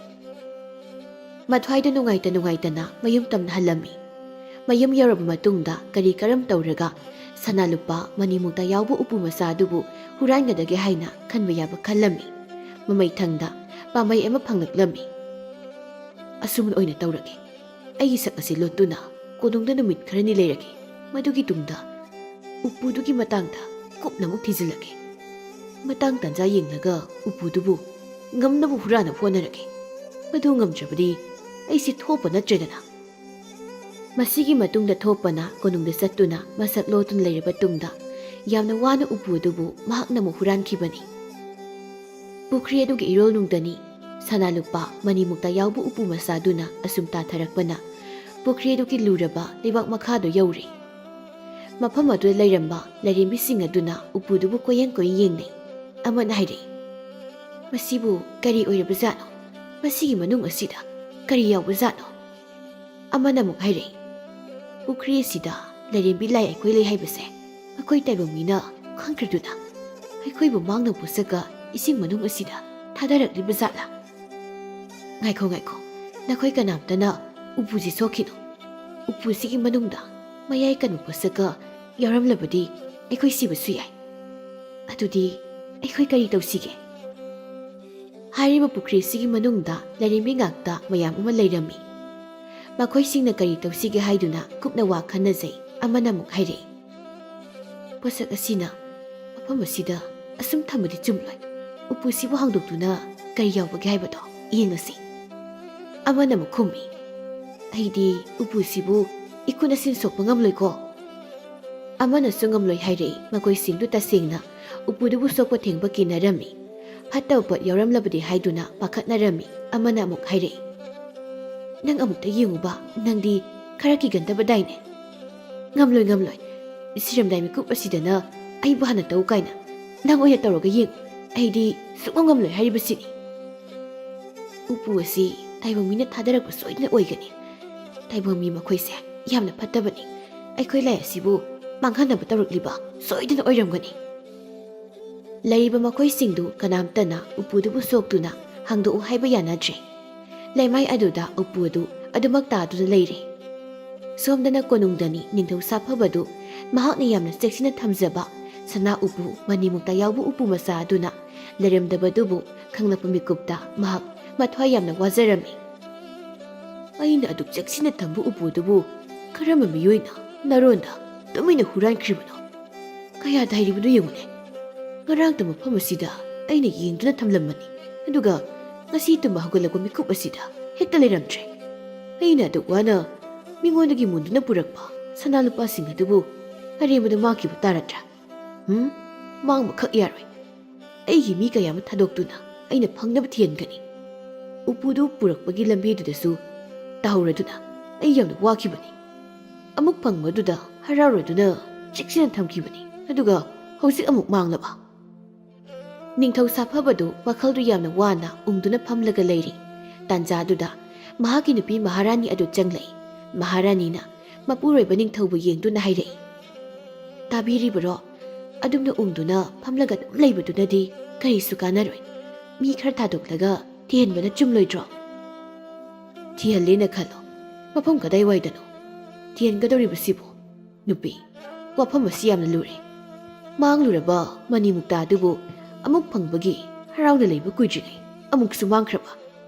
ꯃꯊ꯭ꯋꯥꯏꯗ ꯅꯨꯡꯉꯥꯏꯇ ꯅꯨꯡꯉꯥꯏꯇꯅ ꯃꯌꯨꯝ ꯇꯝꯅ ꯍꯜꯂꯝꯃꯤ꯫ ꯃꯌꯨꯝ ꯌꯧꯔꯕ ꯃꯇꯨꯡꯗ ꯀꯔꯤ ꯀꯔꯝ ꯇꯧꯔꯒ ꯁꯅꯥ ꯂꯨꯄꯥ, ꯃꯅꯤ ꯃꯨꯛꯇꯥ ꯌꯥꯎꯕ ꯎꯄꯨ ꯃꯆꯥ ꯑꯗꯨꯕꯨ ꯍꯨꯔꯥꯟꯒꯗꯒꯦ ꯍꯥꯏꯅ ꯈꯟꯕ ꯌꯥꯕ ꯈꯜꯂꯝꯃꯤ꯫ ꯃꯃꯩꯊꯪꯗ ꯄꯥꯝꯕꯩ ꯑꯃ ꯐꯪꯂꯛꯂꯝꯃꯤ꯫ "ꯑꯁꯨꯝꯅ ꯑꯣꯏꯅ ꯇꯧꯔꯒꯦ꯫ ꯑꯩꯒꯤ ꯁꯛ ꯑꯁꯤ ꯂꯣꯠꯇꯨꯅ ꯀꯣꯅꯨꯡꯗ ꯅꯨꯃꯤꯠ ꯈꯔꯅꯤ ꯂꯩꯔꯒꯦ꯫ ꯃꯗꯨꯒꯤ ꯇꯨꯡꯗ ꯎꯄꯨꯗꯨꯒꯤ ꯃꯇꯥꯡꯗ ꯀꯨꯞꯅ ꯑꯃꯨꯛ ꯊꯤꯖꯤꯜꯂꯒꯦ꯫ ꯃꯇꯥꯡ ꯇꯥꯟꯖꯥ ꯌꯦꯡꯂꯒ ꯎꯄꯨꯗꯨꯕꯨ ꯉꯝꯅꯕ ꯍꯨꯔꯥꯟꯅꯕ ꯍꯣꯠꯅꯔꯒꯦ꯫ ꯃꯗꯨ ꯉꯝꯗ꯭ꯔꯕꯗꯤ ꯑꯩꯁꯦ ꯊꯣꯛꯄ ꯅꯠꯇ꯭ꯔꯦꯗꯅ꯫" ꯃꯁꯤꯒꯤ ꯃꯇꯨꯡꯗ ꯊꯣꯛꯄꯅ ꯀꯣꯅꯨꯡꯗ ꯆꯠꯇꯨꯅ ꯃꯁꯛ ꯂꯣꯠꯇꯨꯅ ꯂꯩꯔꯕ ꯇꯨꯡꯗ, ꯌꯥꯝꯅ ꯋꯥꯅ ꯎꯄꯨ ꯑꯗꯨꯕꯨ ꯃꯍꯥꯛꯅ ꯑꯃꯨꯛ ꯍꯨꯔꯥꯟꯈꯤꯕꯅꯤ꯫ ꯄꯨꯈ꯭ꯔꯤ ꯑꯗꯨꯒꯤ ꯏꯔꯣꯜꯅꯨꯡꯗꯅꯤ ꯁꯅꯥ ꯂꯨꯄꯥ ꯃꯅꯤ ꯃꯨꯛꯇꯥ ꯌꯥꯎꯕ ꯎꯄꯨ ꯃꯆꯥꯗꯨꯅ ꯑꯁꯨꯝ ꯇꯥꯊꯔꯛꯄꯅ ꯄꯨꯈ꯭ꯔꯤ ꯑꯗꯨꯒꯤ ꯂꯨꯔꯕ ꯂꯩꯕꯥꯛ ꯃꯈꯥꯗꯨ ꯌꯧꯔꯦ꯫ ꯃꯐꯝ ꯑꯗꯨꯗ ꯂꯩꯔꯝꯕ ꯂꯥꯏꯔꯦꯝꯕꯤꯁꯤꯡ ꯑꯗꯨꯅ ꯎꯄꯨꯗꯨꯕꯨ ꯀꯣꯏꯌꯦꯡ ꯀꯣꯏꯌꯦꯡ ꯌꯦꯡꯅꯩ꯫ ꯑꯃꯅ ꯍꯥꯏꯔꯛꯏ, "ꯃꯁꯤꯕꯨ ꯀꯔꯤ ꯑꯣꯏꯔꯕꯖꯥꯠꯅꯣ? ꯃꯁꯤꯒꯤ ꯃꯅꯨꯡ ꯑꯁꯤꯗ ꯀꯔꯤ ꯌꯥꯎꯕꯖꯥꯠꯅꯣ?" ꯑꯃꯅ ꯑꯃꯨꯛ ꯍꯥꯏꯔꯛꯏ, "ꯄꯨꯈ꯭ꯔꯤ ꯑꯁꯤꯗ ꯂꯥꯏꯔꯦꯝꯕꯤ ꯂꯥꯏ ꯑꯩꯈꯣꯏ ꯂꯩ ꯍꯥꯏꯕꯁꯦ ꯑꯩꯈꯣꯏ ꯇꯥꯏꯕꯪ ꯃꯤꯅ ꯈꯪꯈ꯭ꯔꯗꯨꯅ ꯑꯩꯈꯣꯏꯕꯨ ꯃꯥꯡꯅ ꯄꯨꯁꯛꯀ ꯏꯁꯤꯡ ꯃꯅꯨꯡ ꯑꯁꯤꯗ ꯊꯥꯗꯔꯛꯂꯤꯕ ꯖꯥꯠꯂꯥ?" "ꯉꯥꯏꯈꯣ, ꯉꯥꯏꯈꯣ, ꯅꯈꯣꯏ ꯀꯅꯥꯝꯇꯅ ꯎꯄꯨꯁꯤ ꯁꯣꯛꯈꯤꯅꯨ꯫ ꯎꯄꯨꯁꯤꯒꯤ ꯃꯅꯨꯡꯗ ꯃꯌꯥꯏ ꯀꯟꯕ ꯄꯣꯠꯁꯛꯀ ꯌꯥꯎꯔꯝꯂꯕꯗꯤ ꯑꯩꯈꯣꯏ ꯁꯤꯕꯁꯨ ꯌꯥꯏ꯫ ꯑꯗꯨꯗꯤ ꯑꯩꯈꯣꯏ ꯀꯔꯤ ꯇꯧꯁꯤꯒꯦ?" ꯍꯥꯏꯔꯤꯕ ꯄꯨꯈ꯭ꯔꯤꯁꯤꯒꯤ ꯃꯅꯨꯡꯗ ꯂꯥꯏꯔꯦꯝꯕꯤ ꯉꯥꯛꯇ ꯃꯌꯥꯝ ꯑꯃ ꯂꯩꯔꯝꯃꯤ꯫ ꯃꯈꯣꯏꯁꯤꯡꯅ ꯀꯔꯤ ꯇꯧꯁꯤꯒꯦ ꯍꯥꯏꯗꯨꯅ ꯀꯨꯞꯅ ꯋꯥ ꯈꯟꯅꯖꯩ꯫ ꯑꯃꯅ ꯑꯃꯨꯛ ꯍꯥꯏꯔꯛꯏ, "ꯄꯣꯠꯁꯛ ꯑꯁꯤꯅ ꯃꯐꯝ ꯑꯁꯤꯗ ꯑꯁꯨꯝ ꯊꯝꯕꯗꯤ ꯆꯨꯝꯂꯣꯏ꯫ ꯎꯄꯨꯁꯤꯕꯨ ꯍꯥꯡꯗꯣꯛꯇꯨꯅ ꯀꯔꯤ ꯌꯥꯎꯕꯒꯦ ꯍꯥꯏꯕꯗꯣ ꯌꯦꯡꯉꯁꯤ꯫" ꯑꯃꯅ ꯑꯃꯨꯛ ꯈꯨꯝꯃꯤ, "ꯑꯩꯗꯤ ꯎꯄꯨꯁꯤꯕꯨ ꯏꯈꯨꯠ ꯑꯁꯤꯅ ꯁꯣꯛꯄ ꯉꯝꯂꯣꯏꯀꯣ꯫" ꯑꯃꯅꯁꯨ ꯉꯝꯂꯣꯏ ꯍꯥꯏꯔꯛꯏ꯫ ꯃꯈꯣꯏꯁꯤꯡꯗꯨ ꯇꯁꯦꯡꯅ ꯎꯄꯨꯗꯨꯕꯨ ꯁꯣꯛꯄ ꯊꯦꯡꯕ ꯀꯤꯅꯔꯝꯃꯤ꯫ ꯐꯠꯇꯕ ꯄꯣꯠ ꯌꯥꯎꯔꯝꯂꯕꯗꯤ ꯍꯥꯏꯗꯨꯅ ꯄꯥꯈꯠꯅꯔꯝꯃꯤ꯫ ꯑꯃꯅ ꯑꯃꯨꯛ ꯍꯥꯏꯔꯛꯏ, "ꯅꯪ ꯑꯃꯨꯛꯇ ꯌꯦꯡꯉꯨꯕ, ꯅꯪꯗꯤ ꯈꯔ ꯀꯤꯒꯟꯗꯕꯗꯥꯏꯅꯦ?" "ꯉꯝꯂꯣꯏ, ꯉꯝꯂꯣꯏ꯫ ꯁꯤꯔꯝꯗꯥꯏ ꯃꯤꯀꯨꯞ ꯑꯁꯤꯗꯅ ꯑꯩꯕꯨ ꯍꯥꯟꯅ ꯇꯧ ꯀꯥꯏꯅ꯫ ꯅꯪ ꯑꯣꯏꯅ ꯇꯧꯔꯒ ꯌꯦꯡꯉꯨ꯫ ꯑꯩꯗꯤ ꯁꯨꯛꯉꯝ ꯉꯝꯂꯣꯏ ꯍꯥꯏꯔꯤꯕꯁꯤꯅꯤ꯫" "ꯎꯄꯨ ꯑꯁꯤ ꯇꯥꯏꯕꯪ ꯃꯤꯅ ꯊꯥꯗꯔꯛꯄ ꯁꯣꯏꯗꯅ ꯑꯣꯏꯒꯅꯤ꯫ ꯇꯥꯏꯕꯪ ꯃꯤ ꯃꯈꯣꯏꯁꯦ ꯌꯥꯝꯅ ꯐꯠꯇꯕꯅꯤ꯫ ꯑꯩꯈꯣꯏ ꯂꯥꯏ ꯑꯁꯤꯕꯨ ꯃꯥꯡꯍꯟꯅꯕ ꯇꯧꯔꯛꯂꯤꯕ ꯁꯣꯏꯗꯅ ꯑꯣꯏꯔꯝꯒꯅꯤ꯫" ꯂꯩꯔꯤꯕ ꯃꯈꯣꯏꯁꯤꯡꯗꯨ ꯀꯅꯥꯝꯇꯅ ꯎꯄꯨꯗꯨꯕꯨ ꯁꯣꯛꯇꯨꯅ ꯍꯥꯡꯗꯣꯛꯎ ꯍꯥꯏꯕ ꯌꯥꯅꯗ꯭ꯔꯦ꯫ ꯂꯩꯃꯥꯏ ꯑꯗꯨꯗ ꯎꯄꯨ ꯑꯗꯨ ꯑꯗꯨꯃꯛ ꯇꯥꯗꯨꯅ ꯂꯩꯔꯦ꯫ ꯁꯣꯝꯗꯅ ꯀꯣꯅꯨꯡꯗꯅꯤ ꯅꯤꯡꯊꯧ ꯁꯥꯐꯕꯗꯨ ꯃꯍꯥꯛꯅ ꯌꯥꯝꯅ ꯆꯦꯛꯁꯤꯟꯅ ꯊꯝꯖꯕ ꯁꯅꯥ ꯎꯄꯨ, ꯃꯅꯤ ꯃꯨꯛꯇꯥ ꯌꯥꯎꯕ ꯎꯄꯨ ꯃꯆꯥ ꯑꯗꯨꯅ ꯂꯩꯔꯝꯗꯕꯗꯨꯕꯨ ꯈꯪꯂꯛꯄ ꯃꯤꯀꯨꯞꯇ ꯃꯍꯥꯛ ꯃꯊ꯭ꯋꯥꯏ ꯌꯥꯝꯅ ꯋꯥꯖꯔꯝꯃꯤ꯫ "ꯑꯩꯅ ꯑꯗꯨꯛ ꯆꯦꯛꯁꯤꯟꯅ ꯊꯝꯕ ꯎꯄꯨꯗꯨꯕꯨ ꯀꯔꯝꯕ ꯃꯤꯑꯣꯏꯅ ꯅꯔꯣꯟꯗ ꯇꯨꯃꯤꯟꯅ ꯍꯨꯔꯥꯟꯈ꯭ꯔꯤꯕꯅꯣ? ꯀꯌꯥꯗ ꯍꯥꯏꯔꯤꯕꯅꯣ ꯌꯦꯡꯉꯨꯅꯦ꯫ ꯉꯔꯥꯡꯇ ꯃꯐꯝ ꯑꯁꯤꯗ ꯑꯩꯅ ꯌꯦꯡꯗꯨꯅ ꯊꯝꯂꯝꯕꯅꯤ, ꯑꯗꯨꯒ ꯉꯁꯤ ꯇꯨꯝꯕ ꯍꯧꯒꯠꯂꯛꯄ ꯃꯤꯀꯨꯞ ꯑꯁꯤꯗ ꯍꯦꯛꯇ ꯂꯩꯔꯝꯗ꯭ꯔꯦ꯫ ꯑꯩꯅ ꯑꯗꯨꯛ ꯋꯥꯅ ꯃꯤꯉꯣꯟꯗꯒꯤ ꯃꯨꯟꯗꯨꯅ ꯄꯨꯔꯛꯄ ꯁꯅꯥ ꯂꯨꯄꯥꯁꯤꯡ ꯑꯗꯨꯕꯨ ꯑꯔꯦꯝꯕꯗ ꯃꯥꯡꯈꯤꯕ ꯇꯥꯔꯗ꯭ꯔꯥ? ꯎꯝ, ꯃꯥꯡꯕꯈꯛ ꯌꯥꯔꯣꯏ꯫ ꯑꯩꯒꯤ ꯃꯤ ꯀꯌꯥ ꯑꯃ ꯊꯥꯗꯣꯛꯇꯨꯅ ꯑꯩꯅ ꯐꯪꯅꯕ ꯊꯤꯍꯟꯒꯅꯤ꯫ ꯎꯄꯨꯗꯨ ꯄꯨꯔꯛꯄꯒꯤ ꯂꯝꯕꯤꯗꯨꯗꯁꯨ ꯇꯥꯍꯧꯔꯗꯨꯅ ꯑꯩ ꯌꯥꯝꯅ ꯋꯥꯈꯤꯕꯅꯤ꯫ ꯑꯃꯨꯛ ꯐꯪꯕꯗꯨꯗ ꯍꯔꯥꯎꯔꯗꯨꯅ ꯆꯦꯛꯁꯤꯟꯅ ꯊꯝꯈꯤꯕꯅꯤ꯫ ꯑꯗꯨꯒ ꯍꯧꯖꯤꯛ ꯑꯃꯨꯛ ꯃꯥꯡꯂꯕ? ꯅꯤꯡꯊꯧ ꯁꯥꯐꯕꯗꯨ ꯋꯥꯈꯜꯗꯨ ꯌꯥꯝꯅ ꯋꯥꯅ ꯎꯪꯗꯨꯅ ꯐꯝꯂꯒ ꯂꯩꯔꯤ꯫ ꯇꯥꯟꯖꯥꯗꯨꯗ ꯃꯍꯥꯛꯀꯤ ꯅꯨꯄꯤ ꯃꯍꯥꯔꯥꯅꯤ ꯑꯗꯨ ꯆꯪꯂꯛꯏ꯫ ꯃꯍꯥꯔꯥꯅꯤꯅ ꯃꯄꯨꯔꯣꯏꯕ ꯅꯤꯡꯊꯧꯕꯨ ꯌꯦꯡꯗꯨꯅ ꯍꯥꯏꯔꯛꯏ, "ꯇꯥꯕꯤꯔꯤꯕꯔꯣ? ꯑꯗꯨꯝꯅ ꯎꯪꯗꯨꯅ ꯐꯝꯂꯒ ꯑꯗꯨꯝ ꯂꯩꯕꯗꯨꯅꯗꯤ ꯀꯔꯤꯁꯨ ꯀꯥꯟꯅꯔꯣꯏ꯫ ꯃꯤ ꯈꯔ ꯊꯥꯗꯣꯛꯂꯒ ꯊꯤꯍꯟꯕꯅ ꯆꯨꯝꯂꯣꯏꯗ꯭ꯔꯣ?" "ꯊꯤꯍꯜꯂꯦꯅ ꯈꯜꯂꯣ꯫ ꯃꯐꯝ ꯀꯗꯥꯏꯋꯥꯏꯗꯅꯣ ꯊꯤꯍꯟꯒꯗꯧꯔꯤꯕꯁꯤꯕꯨ?" "ꯅꯨꯄꯤ, ꯋꯥꯐꯝ ꯑꯁꯤ ꯌꯥꯝꯅ ꯂꯨꯔꯦ꯫ ꯃꯥꯡꯂꯨꯔꯕ ꯃꯅꯤ ꯃꯨꯛꯇꯥ ꯑꯗꯨꯕꯨ ꯑꯃꯨꯛ ꯐꯪꯕꯒꯤ ꯍꯔꯥꯎꯅ ꯂꯩꯕ ꯀꯨꯏꯗ꯭ꯔꯤꯉꯩ ꯑꯃꯨꯛꯁꯨ ꯃꯥꯡꯈ꯭ꯔꯕ꯫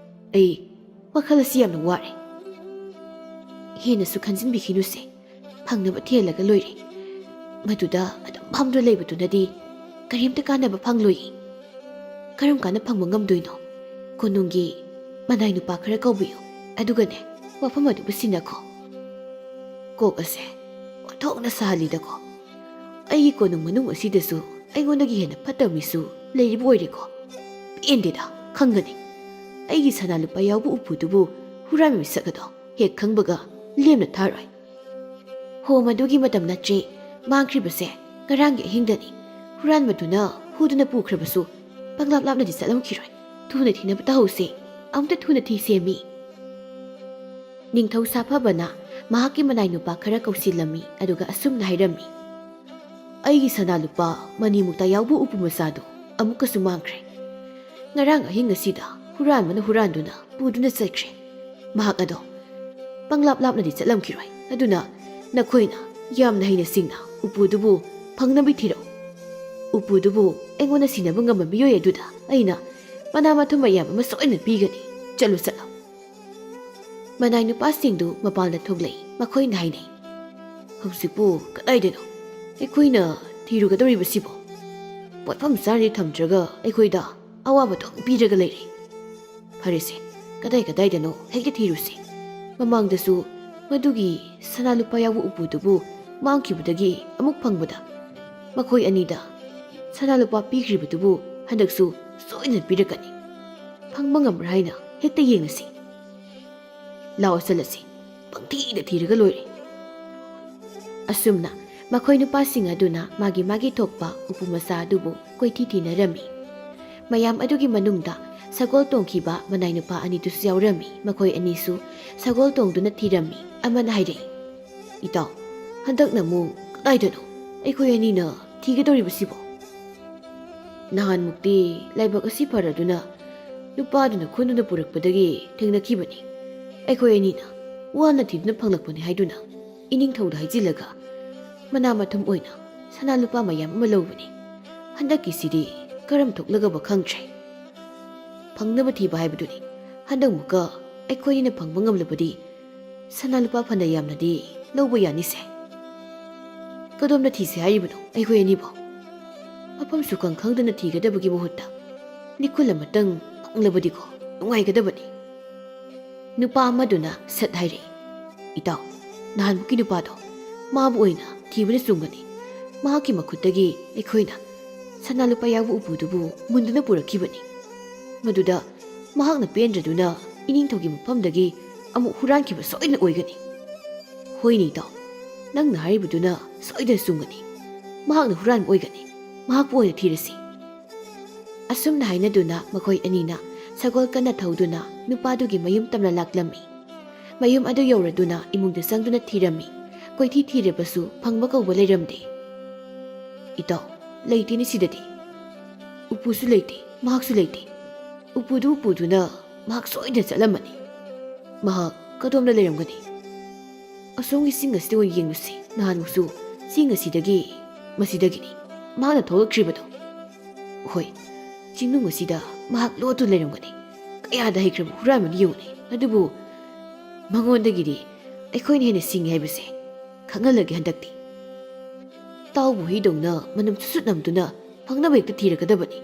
ꯑꯩ ꯋꯥꯈꯜ ꯑꯁꯤ ꯌꯥꯝꯅ ꯋꯥꯔꯦ꯫ ꯍꯦꯟꯅꯁꯨ ꯈꯟꯖꯤꯟꯕꯤꯈꯤꯅꯨꯁꯦ꯫ ꯐꯪꯅꯕ ꯊꯤꯍꯜꯂꯒ ꯂꯣꯏꯔꯦ꯫ ꯃꯗꯨꯗ ꯑꯗꯨꯝ ꯐꯝꯗꯨꯅ ꯂꯩꯕꯗꯨꯅꯗꯤ ꯀꯔꯤꯝꯇ ꯀꯥꯟꯅꯕ ꯐꯪꯂꯣꯏꯌꯦ꯫ ꯀꯔꯝ ꯀꯥꯟꯗ ꯐꯪꯕ ꯉꯝꯗꯣꯏꯅꯣ? ꯀꯣꯅꯨꯡꯒꯤ ꯃꯅꯥꯏ ꯅꯨꯄꯥ ꯈꯔ ꯀꯧꯕꯤꯌꯨ, ꯑꯗꯨꯒꯅꯦ, ꯋꯥꯐꯝ ꯑꯗꯨꯕꯨ ꯁꯤꯟꯅꯈꯣ꯫ ꯀꯣꯛ ꯑꯁꯦ ꯑꯣꯟꯊꯣꯛꯅ ꯁꯥꯍꯜꯂꯤꯗꯀꯣ꯫ ꯑꯩꯒꯤ ꯀꯣꯅꯨꯡ ꯃꯅꯨꯡ ꯑꯁꯤꯗꯁꯨ ꯑꯩꯉꯣꯟꯗꯒꯤ ꯍꯦꯟꯅ ꯐꯠꯇꯕ ꯃꯤꯁꯨ ꯂꯩꯔꯤꯕ ꯑꯣꯏꯔꯦꯀꯣ꯫ ꯄꯦꯟꯗꯦꯗ, ꯈꯪꯒꯅꯤ꯫ ꯑꯩꯒꯤ ꯁꯅꯥ ꯂꯨꯄꯥ ꯌꯥꯎꯕ ꯎꯄꯨꯗꯨꯕꯨ ꯍꯨꯔꯥꯟꯕ ꯃꯤꯁꯛ ꯑꯗꯣ ꯍꯦꯛ ꯈꯪꯕꯒ ꯂꯦꯝꯅ ꯊꯥꯔꯣꯏ꯫ ꯍꯣ, ꯃꯗꯨꯒꯤ ꯃꯇꯝ ꯅꯠꯇ꯭ꯔꯦ꯫ ꯃꯥꯡꯈ꯭ꯔꯤꯕꯁꯦ ꯉꯔꯥꯡꯒꯤ ꯑꯍꯤꯡꯗꯅꯤ꯫ ꯍꯨꯔꯥꯟꯕꯗꯨꯅ ꯍꯨꯗꯨꯅ ꯄꯨꯈ꯭ꯔꯕꯁꯨ ꯄꯪꯂꯥꯞ ꯂꯥꯞꯅꯗꯤ ꯆꯠꯂꯝꯈꯤꯔꯣꯏ꯫ ꯊꯨꯅ ꯊꯤꯅꯕ ꯇꯧꯍꯧꯁꯦ꯫ ꯑꯃꯨꯛꯇ ꯊꯨꯅ ꯊꯤꯁꯦꯃꯤ꯫ ꯅꯤꯡꯊꯧ ꯁꯥꯐꯕꯅ ꯃꯍꯥꯛꯀꯤ ꯃꯅꯥꯏ ꯅꯨꯄꯥ ꯈꯔ ꯀꯧꯁꯤꯜꯂꯝꯃꯤ, ꯑꯗꯨꯒ ꯑꯁꯨꯝꯅ ꯍꯥꯏꯔꯝꯃꯤ, "ꯑꯩꯒꯤ ꯁꯅꯥ ꯂꯨꯄꯥ ꯃꯅꯤ ꯃꯨꯛꯇꯥ ꯌꯥꯎꯕ ꯎꯄꯨ ꯃꯆꯥꯗꯨ ꯑꯃꯨꯛꯀꯁꯨ ꯃꯥꯡꯈ꯭ꯔꯦ꯫ ꯉꯔꯥꯡ ꯑꯍꯤꯡ ꯑꯁꯤꯗ ꯍꯨꯔꯥꯟꯕꯅ ꯍꯨꯔꯥꯟꯗꯨꯅ ꯄꯨꯗꯨꯅ ꯆꯠꯈ꯭ꯔꯦ꯫ ꯃꯍꯥꯛ ꯑꯗꯣ ꯄꯪꯂꯥꯞ ꯂꯥꯞꯅꯗꯤ ꯆꯠꯂꯝꯈꯤꯔꯣꯏ꯫ ꯑꯗꯨꯅ ꯅꯈꯣꯏꯅ ꯌꯥꯝꯅ ꯍꯩꯅ ꯁꯤꯡꯅ ꯎꯄꯨꯗꯨꯕꯨ ꯐꯪꯅꯕ ꯊꯤꯔꯛꯎ꯫ ꯎꯄꯨꯗꯨꯕꯨ ꯑꯩꯉꯣꯟꯗ ꯁꯤꯟꯅꯕ ꯉꯝꯕ ꯃꯤꯑꯣꯏ ꯑꯗꯨꯗ ꯑꯩꯅ ꯃꯅꯥ ꯃꯊꯨꯝ ꯃꯌꯥꯝ ꯑꯃ ꯁꯣꯏꯅ ꯄꯤꯒꯅꯤ꯫ ꯆꯠꯂꯨ, ꯆꯠꯂꯨ꯫" ꯃꯅꯥꯏ ꯅꯨꯄꯥꯁꯤꯡꯗꯨ ꯃꯄꯥꯟꯗ ꯊꯣꯛꯂꯛꯏ꯫ ꯃꯈꯣꯏꯅ ꯍꯥꯏꯅꯩ, "ꯍꯧꯖꯤꯛꯄꯨ ꯀꯗꯥꯏꯗꯅꯣ ꯑꯩꯈꯣꯏꯅ ꯊꯤꯔꯨꯒꯗꯧꯔꯤꯕꯁꯤꯕꯣ? ꯄꯣꯠꯐꯝ ꯆꯥꯅꯗꯤ ꯊꯝꯗ꯭ꯔꯒ ꯑꯩꯈꯣꯏꯗ ꯑꯋꯥꯕ ꯑꯗꯨꯝ ꯄꯤꯔꯒ ꯂꯩꯔꯦ꯫ ꯐꯔꯦꯁꯦ, ꯀꯗꯥꯏ ꯀꯗꯥꯏꯗꯅꯣ ꯍꯦꯛꯇ ꯊꯤꯔꯨꯁꯤ꯫ ꯃꯃꯥꯡꯗꯁꯨ ꯃꯗꯨꯒꯤ ꯁꯅꯥ ꯂꯨꯄꯥ ꯌꯥꯎꯕ ꯎꯄꯨꯗꯨꯕꯨ ꯃꯥꯡꯈꯤꯕꯗꯒꯤ ꯑꯃꯨꯛ ꯐꯪꯕꯗ ꯃꯈꯣꯏ ꯑꯅꯤꯗ ꯁꯅꯥ ꯂꯨꯄꯥ ꯄꯤꯈ꯭ꯔꯤꯕꯗꯨꯕꯨ ꯍꯟꯗꯛꯁꯨ ꯁꯣꯏꯗꯅ ꯄꯤꯔꯛꯀꯅꯤ꯫ ꯐꯪꯕ ꯉꯝꯕ꯭ꯔꯥ ꯍꯥꯏꯅ ꯍꯦꯛꯇ ꯌꯦꯡꯉꯁꯤ꯫ ꯂꯥꯛꯑꯣ ꯆꯠꯂꯁꯤ, ꯄꯪꯊꯤꯗ ꯊꯤꯔꯒ ꯂꯣꯏꯔꯦ꯫ ꯑꯁꯨꯝꯅ ꯃꯈꯣꯏ ꯅꯨꯄꯥꯁꯤꯡ ꯑꯗꯨꯅ ꯃꯥꯒꯤ ꯃꯥꯒꯤ ꯊꯣꯛꯄ ꯎꯄꯨ ꯃꯆꯥ ꯑꯗꯨꯕꯨ ꯀꯣꯏꯊꯤ ꯊꯤꯅꯔꯝꯃꯤ꯫ ꯃꯌꯥꯝ ꯑꯗꯨꯒꯤ ꯃꯅꯨꯡꯗ ꯁꯒꯣꯜ ꯇꯣꯡꯈꯤꯕ ꯃꯅꯥꯏ ꯅꯨꯄꯥ ꯑꯅꯤꯗꯨꯁꯨ ꯌꯥꯎꯔꯝꯃꯤ꯫ ꯃꯈꯣꯏ ꯑꯅꯤꯁꯨ ꯁꯒꯣꯜ ꯇꯣꯡꯗꯨꯅ ꯊꯤꯔꯝꯃꯤ꯫ ꯑꯃꯅ ꯍꯥꯏꯔꯛꯏ, "ꯏꯇꯥꯎ, ꯍꯟꯗꯛꯅ ꯑꯃꯨꯛ ꯀꯗꯥꯏꯗꯅꯣ ꯑꯩꯈꯣꯏ ꯑꯅꯤꯅ ꯊꯤꯒꯗꯧꯔꯤꯕꯁꯤꯕꯣ? ꯅꯍꯥꯟꯃꯨꯛꯇꯤ ꯂꯥꯏꯕꯛ ꯑꯁꯤ ꯐꯔꯗꯨꯅ ꯅꯨꯄꯥꯗꯨꯅ ꯈꯨꯟꯗꯨꯅ ꯄꯨꯔꯛꯄꯗꯒꯤ ꯊꯦꯡꯅꯈꯤꯕꯅꯤ꯫ ꯑꯩꯈꯣꯏ ꯑꯅꯤꯅ ꯋꯥꯅ ꯊꯤꯗꯨꯅ ꯐꯪꯂꯛꯄꯅꯤ ꯍꯥꯏꯗꯨꯅ ꯏꯅꯤꯡꯊꯧꯗ ꯍꯥꯏꯖꯤꯜꯂꯒ ꯃꯅꯥ ꯃꯊꯨꯝ ꯑꯣꯏꯅ ꯁꯅꯥ ꯂꯨꯄꯥ ꯃꯌꯥꯝ ꯑꯃ ꯂꯧꯕꯅꯤ꯫ ꯍꯟꯗꯛꯀꯤꯁꯤꯗꯤ ꯀꯔꯝ ꯊꯣꯛꯂꯒꯕ ꯈꯪꯗ꯭ꯔꯦ꯫ ꯐꯪꯅꯕ ꯊꯤꯕ ꯍꯥꯏꯕꯗꯨꯅꯤ꯫ ꯍꯟꯗꯛꯃꯨꯛꯀ ꯑꯩꯈꯣꯏꯅ ꯐꯪꯕ ꯉꯝꯂꯕꯗꯤ ꯁꯅꯥ ꯂꯨꯄꯥ ꯐꯅ ꯌꯥꯝꯅꯗꯤ ꯂꯧꯕ ꯌꯥꯅꯤꯁꯦ꯫ ꯀꯗꯣꯝꯗ ꯊꯤꯁꯦ ꯍꯥꯏꯔꯤꯕꯅꯣ ꯑꯩꯈꯣꯏ ꯑꯅꯤꯕꯣ? ꯃꯐꯝ ꯁꯨꯈꯪ ꯈꯪꯗꯅ ꯊꯤꯒꯗꯕꯒꯤ ꯃꯍꯨꯠꯇ ꯂꯤꯈꯨꯜ ꯑꯃꯇꯪ ꯐꯪꯂꯕꯗꯤꯀꯣ ꯅꯨꯡꯉꯥꯏꯒꯗꯕꯅꯤ꯫" ꯅꯨꯄꯥ ꯑꯃꯗꯨꯅ ꯁꯠ ꯍꯥꯏꯔꯛꯏ, "ꯏꯇꯥꯎ, ꯅꯍꯥꯟꯃꯨꯛꯀꯤ ꯅꯨꯄꯥꯗꯣ, ꯃꯥꯕꯨ ꯑꯣꯏꯅ ꯊꯤꯕꯅ ꯆꯨꯝꯒꯅꯤ꯫ ꯃꯍꯥꯛꯀꯤ ꯃꯈꯨꯠꯇꯒꯤ ꯑꯩꯈꯣꯏꯅ ꯁꯅꯥ ꯂꯨꯄꯥ ꯌꯥꯎꯕ ꯎꯄꯨꯗꯨꯕꯨ ꯃꯨꯟꯗꯨꯅ ꯄꯨꯔꯛꯈꯤꯕꯅꯤ꯫ ꯃꯗꯨꯗ ꯃꯍꯥꯛꯅ ꯄꯦꯟꯗ꯭ꯔꯗꯨꯅ ꯏꯅꯤꯡꯊꯧꯒꯤ ꯃꯐꯝꯗꯒꯤ ꯑꯃꯨꯛ ꯍꯨꯔꯥꯟꯈꯤꯕ ꯁꯣꯏꯗꯅ ꯑꯣꯏꯒꯅꯤ꯫" "ꯍꯣꯏꯅꯦ ꯏꯇꯥꯎ, ꯅꯪꯅ ꯍꯥꯏꯔꯤꯕꯗꯨꯅ ꯁꯣꯏꯗꯅ ꯆꯨꯝꯒꯅꯤ꯫ ꯃꯍꯥꯛꯅ ꯍꯨꯔꯥꯟꯕ ꯑꯣꯏꯒꯅꯤ꯫ ꯃꯍꯥꯛꯄꯨ ꯑꯣꯏꯅ ꯊꯤꯔꯁꯤ꯫" ꯑꯁꯨꯝꯅ ꯍꯥꯏꯅꯗꯨꯅ ꯃꯈꯣꯏ ꯑꯅꯤꯅ ꯁꯒꯣꯜ ꯀꯟꯅ ꯊꯧꯗꯨꯅ ꯅꯨꯄꯥꯗꯨꯒꯤ ꯃꯌꯨꯝ ꯇꯝꯅ ꯂꯥꯛꯂꯝꯃꯤ꯫ ꯃꯌꯨꯝ ꯑꯗꯨ ꯌꯧꯔꯗꯨꯅ ꯏꯃꯨꯡꯗ ꯆꯪꯗꯨꯅ ꯊꯤꯔꯝꯃꯤ꯫ ꯀꯣꯏꯊꯤ ꯊꯤꯔꯕꯁꯨ ꯐꯪꯕ ꯀꯧꯕ ꯂꯩꯔꯝꯗꯦ꯫ "ꯏꯇꯥꯎ, ꯂꯩꯇꯦꯅꯦ ꯁꯤꯗꯗꯤ꯫ ꯎꯄꯨꯁꯨ ꯂꯩꯇꯦ, ꯃꯍꯥꯛꯁꯨ ꯂꯩꯇꯦ꯫ ꯎꯄꯨꯗꯨ ꯎꯄꯨꯗꯨꯅ ꯃꯍꯥꯛ ꯁꯣꯏꯗꯅ ꯆꯠꯂꯝꯃꯅꯤ꯫ ꯃꯍꯥꯛ ꯀꯗꯣꯝꯗ ꯂꯩꯔꯝꯒꯅꯤ? ꯑꯁꯣꯝꯒꯤ ꯆꯤꯡ ꯑꯁꯤꯗ ꯑꯣꯏꯅ ꯌꯦꯡꯂꯨꯁꯤ꯫ ꯅꯍꯥꯟꯃꯨꯛꯁꯨ ꯆꯤꯡ ꯑꯁꯤꯗꯒꯤ, ꯃꯁꯤꯗꯒꯤꯅꯤ ꯃꯍꯥꯛꯅ ꯊꯣꯛꯂꯛꯈ꯭ꯔꯤꯕꯗꯣ꯫ ꯍꯣꯏ, ꯆꯤꯡꯅꯨꯡ ꯑꯁꯤꯗ ꯃꯍꯥꯛ ꯂꯣꯠꯇꯨꯅ ꯂꯩꯔꯝꯒꯅꯤ꯫ ꯀꯌꯥꯗ ꯍꯩꯈ꯭ꯔꯕ ꯍꯨꯔꯥꯟꯕꯅꯤ ꯌꯦꯡꯉꯨꯅꯦ꯫ ꯑꯗꯨꯕꯨ ꯃꯉꯣꯟꯗꯒꯤꯗꯤ ꯑꯩꯈꯣꯏꯅ ꯍꯦꯟꯅ ꯁꯤꯡꯉꯤ ꯍꯥꯏꯕꯁꯦ ꯈꯪꯍꯜꯂꯒꯦ ꯍꯟꯗꯛꯇꯤ꯫" ꯇꯥꯎꯕ ꯍꯨꯏꯗꯧꯅ ꯃꯅꯝ ꯁꯨꯠ ꯁꯨꯠ ꯅꯝꯗꯨꯅ ꯐꯪꯅꯕ ꯍꯦꯛꯇ ꯊꯤꯔꯒꯗꯕꯅꯤ꯫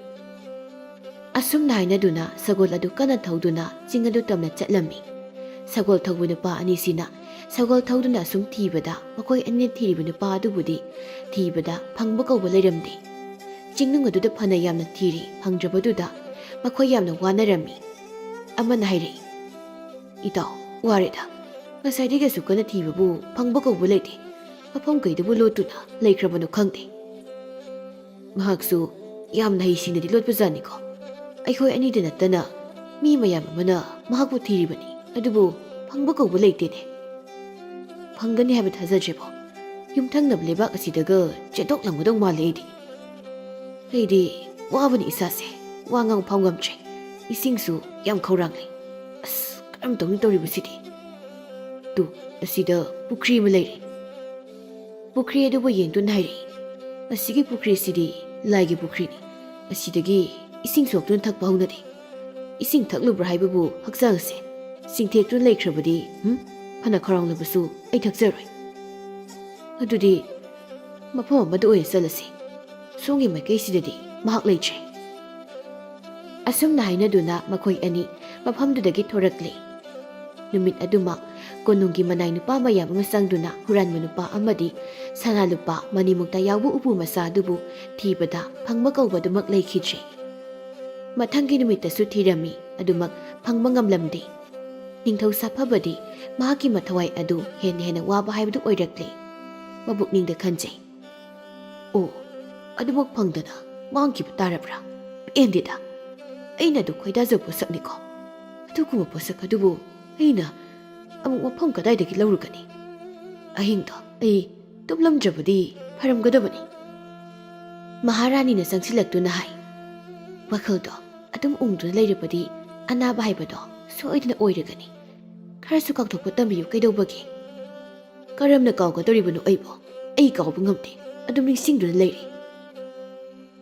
ꯑꯁꯨꯝꯅ ꯍꯥꯏꯅꯗꯨꯅ ꯁꯒꯣꯜ ꯑꯗꯨ ꯀꯟꯅ ꯊꯧꯗꯨꯅ ꯆꯤꯡ ꯑꯗꯨ ꯇꯝꯅ ꯆꯠꯂꯝꯃꯤ꯫ ꯁꯒꯣꯜ ꯊꯧꯕ ꯅꯨꯄꯥ ꯑꯅꯤꯁꯤꯅ ꯁꯒꯣꯜ ꯊꯧꯗꯨꯅ ꯑꯁꯨꯝ ꯊꯤꯕꯗ, ꯃꯈꯣꯏ ꯑꯅꯤꯅ ꯊꯤꯔꯤꯕ ꯅꯨꯄꯥ ꯑꯗꯨꯕꯨꯗꯤ ꯊꯤꯕꯗ ꯐꯪꯕ ꯀꯧꯕ ꯂꯩꯔꯝꯗꯦ꯫ ꯆꯤꯡꯅꯨꯡ ꯑꯗꯨꯗ ꯐꯅ ꯌꯥꯝꯅ ꯊꯤꯔꯤ, ꯐꯪꯗ꯭ꯔꯕꯗꯨꯗ ꯃꯈꯣꯏ ꯌꯥꯝꯅ ꯋꯥꯅꯔꯝꯃꯤ꯫ ꯑꯃꯅ ꯍꯥꯏꯔꯛꯏ, "ꯏꯇꯥꯎ, ꯋꯥꯔꯦꯗ꯫ ꯉꯁꯥꯏꯗꯒꯤ ꯑꯁꯨꯛ ꯀꯟꯅ ꯊꯤꯕꯕꯨ ꯐꯪꯕ ꯀꯧꯕ ꯂꯩꯇꯦ꯫ ꯃꯐꯝ ꯀꯩꯗꯕꯨ ꯂꯣꯠꯇꯨꯅ ꯂꯩꯈ꯭ꯔꯕꯅꯣ ꯈꯪꯗꯦ꯫" ꯃꯍꯥꯛꯁꯨ ꯌꯥꯝꯅ ꯍꯩꯁꯤꯡꯅꯗꯤ ꯂꯣꯠꯄꯖꯥꯠꯅꯤꯀꯣ꯫ ꯑꯩꯈꯣꯏ ꯑꯅꯤꯗ ꯅꯠꯇꯅ ꯃꯤ ꯃꯌꯥꯝ ꯑꯃꯅ ꯃꯍꯥꯛꯄꯨ ꯊꯤꯔꯤꯕꯅꯤ, ꯑꯗꯨꯕꯨ ꯐꯪꯕ ꯀꯧꯕ ꯂꯩꯇꯦꯅꯦ꯫ ꯐꯪꯒꯅꯤ ꯍꯥꯏꯕ ꯊꯥꯖꯗ꯭ꯔꯦꯕꯣ꯫ ꯌꯨꯝꯊꯪꯅꯕ ꯂꯩꯕꯥꯛ ꯑꯁꯤꯗꯒ ꯆꯦꯟꯊꯣꯛꯂꯝꯒꯗꯧ ꯃꯥꯜꯂꯦ ꯑꯩꯗꯤ꯫ ꯑꯩꯗꯤ ꯋꯥꯕꯅ ꯏꯁꯥꯁꯦ, ꯋꯥ ꯉꯥꯡ ꯐꯥꯎ ꯉꯝꯗ꯭ꯔꯦ꯫ ꯏꯁꯤꯡꯁꯨ ꯌꯥꯝ ꯈꯧꯔꯥꯡꯂꯦ꯫ ꯑꯁ, ꯀꯔꯝ ꯇꯧꯅꯤ ꯇꯧꯔꯤꯕꯁꯤꯗꯤ? ꯇꯨ, ꯑꯁꯤꯗ ꯄꯨꯈ꯭ꯔꯤ ꯑꯃ ꯂꯩꯔꯦ꯫ ꯄꯨꯈ꯭ꯔꯤ ꯑꯗꯨꯕꯨ ꯌꯦꯡꯗꯨꯅ ꯍꯥꯏꯔꯛꯏ, "ꯑꯁꯤꯒꯤ ꯄꯨꯈ꯭ꯔꯤꯁꯤꯗꯤ ꯂꯥꯏꯒꯤ ꯄꯨꯈ꯭ꯔꯤꯅꯤ꯫ ꯑꯁꯤꯗꯒꯤ ꯏꯁꯤꯡ ꯁꯣꯛꯇꯨꯅ ꯊꯛꯄ ꯍꯧꯅꯗꯦ꯫ ꯏꯁꯤꯡ ꯊꯛꯂꯨꯕ꯭ꯔꯥ ꯍꯥꯏꯕꯕꯨ ꯍꯛꯆꯥꯡ ꯑꯁꯦ ꯆꯤꯡꯊꯦꯛꯇꯨꯅ ꯂꯩꯈ꯭ꯔꯕꯗꯤ, ꯍꯨꯝ, ꯐꯅ ꯈꯧꯔꯥꯡꯂꯕꯁꯨ ꯑꯩ ꯊꯛꯆꯔꯣꯏ꯫ ꯑꯗꯨꯗꯤ ꯃꯐꯝ ꯑꯃꯗ ꯑꯣꯏꯅ ꯆꯠꯂꯁꯤ꯫ ꯁꯣꯝꯒꯤ ꯃꯥꯏꯀꯩꯁꯤꯗꯗꯤ ꯃꯍꯥꯛ ꯂꯩꯇ꯭ꯔꯦ꯫" ꯑꯁꯨꯝꯅ ꯍꯥꯏꯅꯗꯨꯅ ꯃꯈꯣꯏ ꯑꯅꯤ ꯃꯐꯝꯗꯨꯗꯒꯤ ꯊꯣꯔꯛꯂꯦ꯫ ꯅꯨꯃꯤꯠ ꯑꯗꯨꯃꯛ ꯀꯣꯅꯨꯡꯒꯤ ꯃꯅꯥꯏ ꯅꯨꯄꯥ ꯃꯌꯥꯝ ꯑꯃ ꯆꯪꯗꯨꯅ ꯍꯨꯔꯥꯟꯕ ꯅꯨꯄꯥ ꯑꯃꯗꯤ ꯁꯅꯥ ꯂꯨꯄꯥ ꯃꯅꯤꯃꯨꯛꯇ ꯌꯥꯎꯕ ꯎꯄꯨ ꯃꯆꯥ ꯑꯗꯨꯕꯨ ꯊꯤꯕꯗ ꯐꯪꯕ ꯀꯧꯕ ꯑꯗꯨꯃꯛ ꯂꯩꯈꯤꯗ꯭ꯔꯦ꯫ ꯃꯊꯪꯒꯤ ꯅꯨꯃꯤꯠꯇꯁꯨ ꯊꯤꯔꯝꯃꯤ, ꯑꯗꯨꯃꯛ ꯐꯪꯕ ꯉꯝꯂꯝꯗꯦ꯫ ꯅꯤꯡꯊꯧ ꯁꯥꯐꯕꯗꯤ ꯃꯍꯥꯛꯀꯤ ꯃꯊꯧꯋꯥꯏ ꯑꯗꯨ ꯍꯦꯟꯅ ꯍꯦꯟꯅ ꯋꯥꯕ ꯍꯥꯏꯕꯗꯨ ꯑꯣꯏꯔꯛꯂꯦ꯫ ꯃꯄꯨꯛꯅꯤꯡꯗ ꯈꯟꯖꯩ, "ꯑꯣ, ꯑꯗꯨꯃꯛ ꯐꯪꯗꯅ ꯃꯥꯡꯈꯤꯕ ꯇꯥꯔꯕ꯭ꯔꯥ? ꯄꯦꯟꯗꯦꯗ꯫ ꯑꯩꯅ ꯑꯗꯨ ꯈꯣꯏꯗꯥꯖꯕ ꯄꯣꯠꯁꯛꯅꯤꯀꯣ꯫ ꯑꯗꯨꯒꯨꯝꯕ ꯄꯣꯠꯁꯛ ꯑꯗꯨꯕꯨ ꯑꯩꯅ ꯑꯃꯨꯛ ꯃꯐꯝ ꯀꯗꯥꯏꯗꯒꯤ ꯂꯧꯔꯨꯒꯅꯤ? ꯑꯍꯤꯡꯗꯣ ꯑꯩ ꯇꯨꯝꯂꯝꯗ꯭ꯔꯕꯗꯤ ꯐꯔꯝꯒꯗꯕꯅꯤ꯫" ꯃꯍꯥꯔꯥꯅꯤꯅ ꯆꯪꯁꯤꯜꯂꯛꯇꯨꯅ ꯍꯥꯏ, "ꯋꯥꯈꯜꯗꯣ ꯑꯗꯨꯝ ꯎꯪꯗꯨꯅ ꯂꯩꯔꯕꯗꯤ ꯑꯅꯥꯕ ꯍꯥꯏꯕꯗꯣ ꯁꯣꯏꯗꯅ ꯑꯣꯏꯔꯒꯅꯤ꯫ ꯈꯔꯁꯨ ꯀꯥꯎꯊꯣꯛꯄ ꯇꯝꯕꯤꯌꯨ, ꯀꯩꯗꯧꯕꯒꯦ?" "ꯀꯔꯝꯅ ꯀꯥꯎꯒꯗꯧꯔꯤꯕꯅꯣ ꯑꯩꯕꯣ? ꯑꯩ ꯀꯥꯎꯕ ꯉꯝꯗꯦ, ꯑꯗꯨꯝ ꯅꯤꯡꯁꯤꯡꯗꯨꯅ ꯂꯩꯔꯦ꯫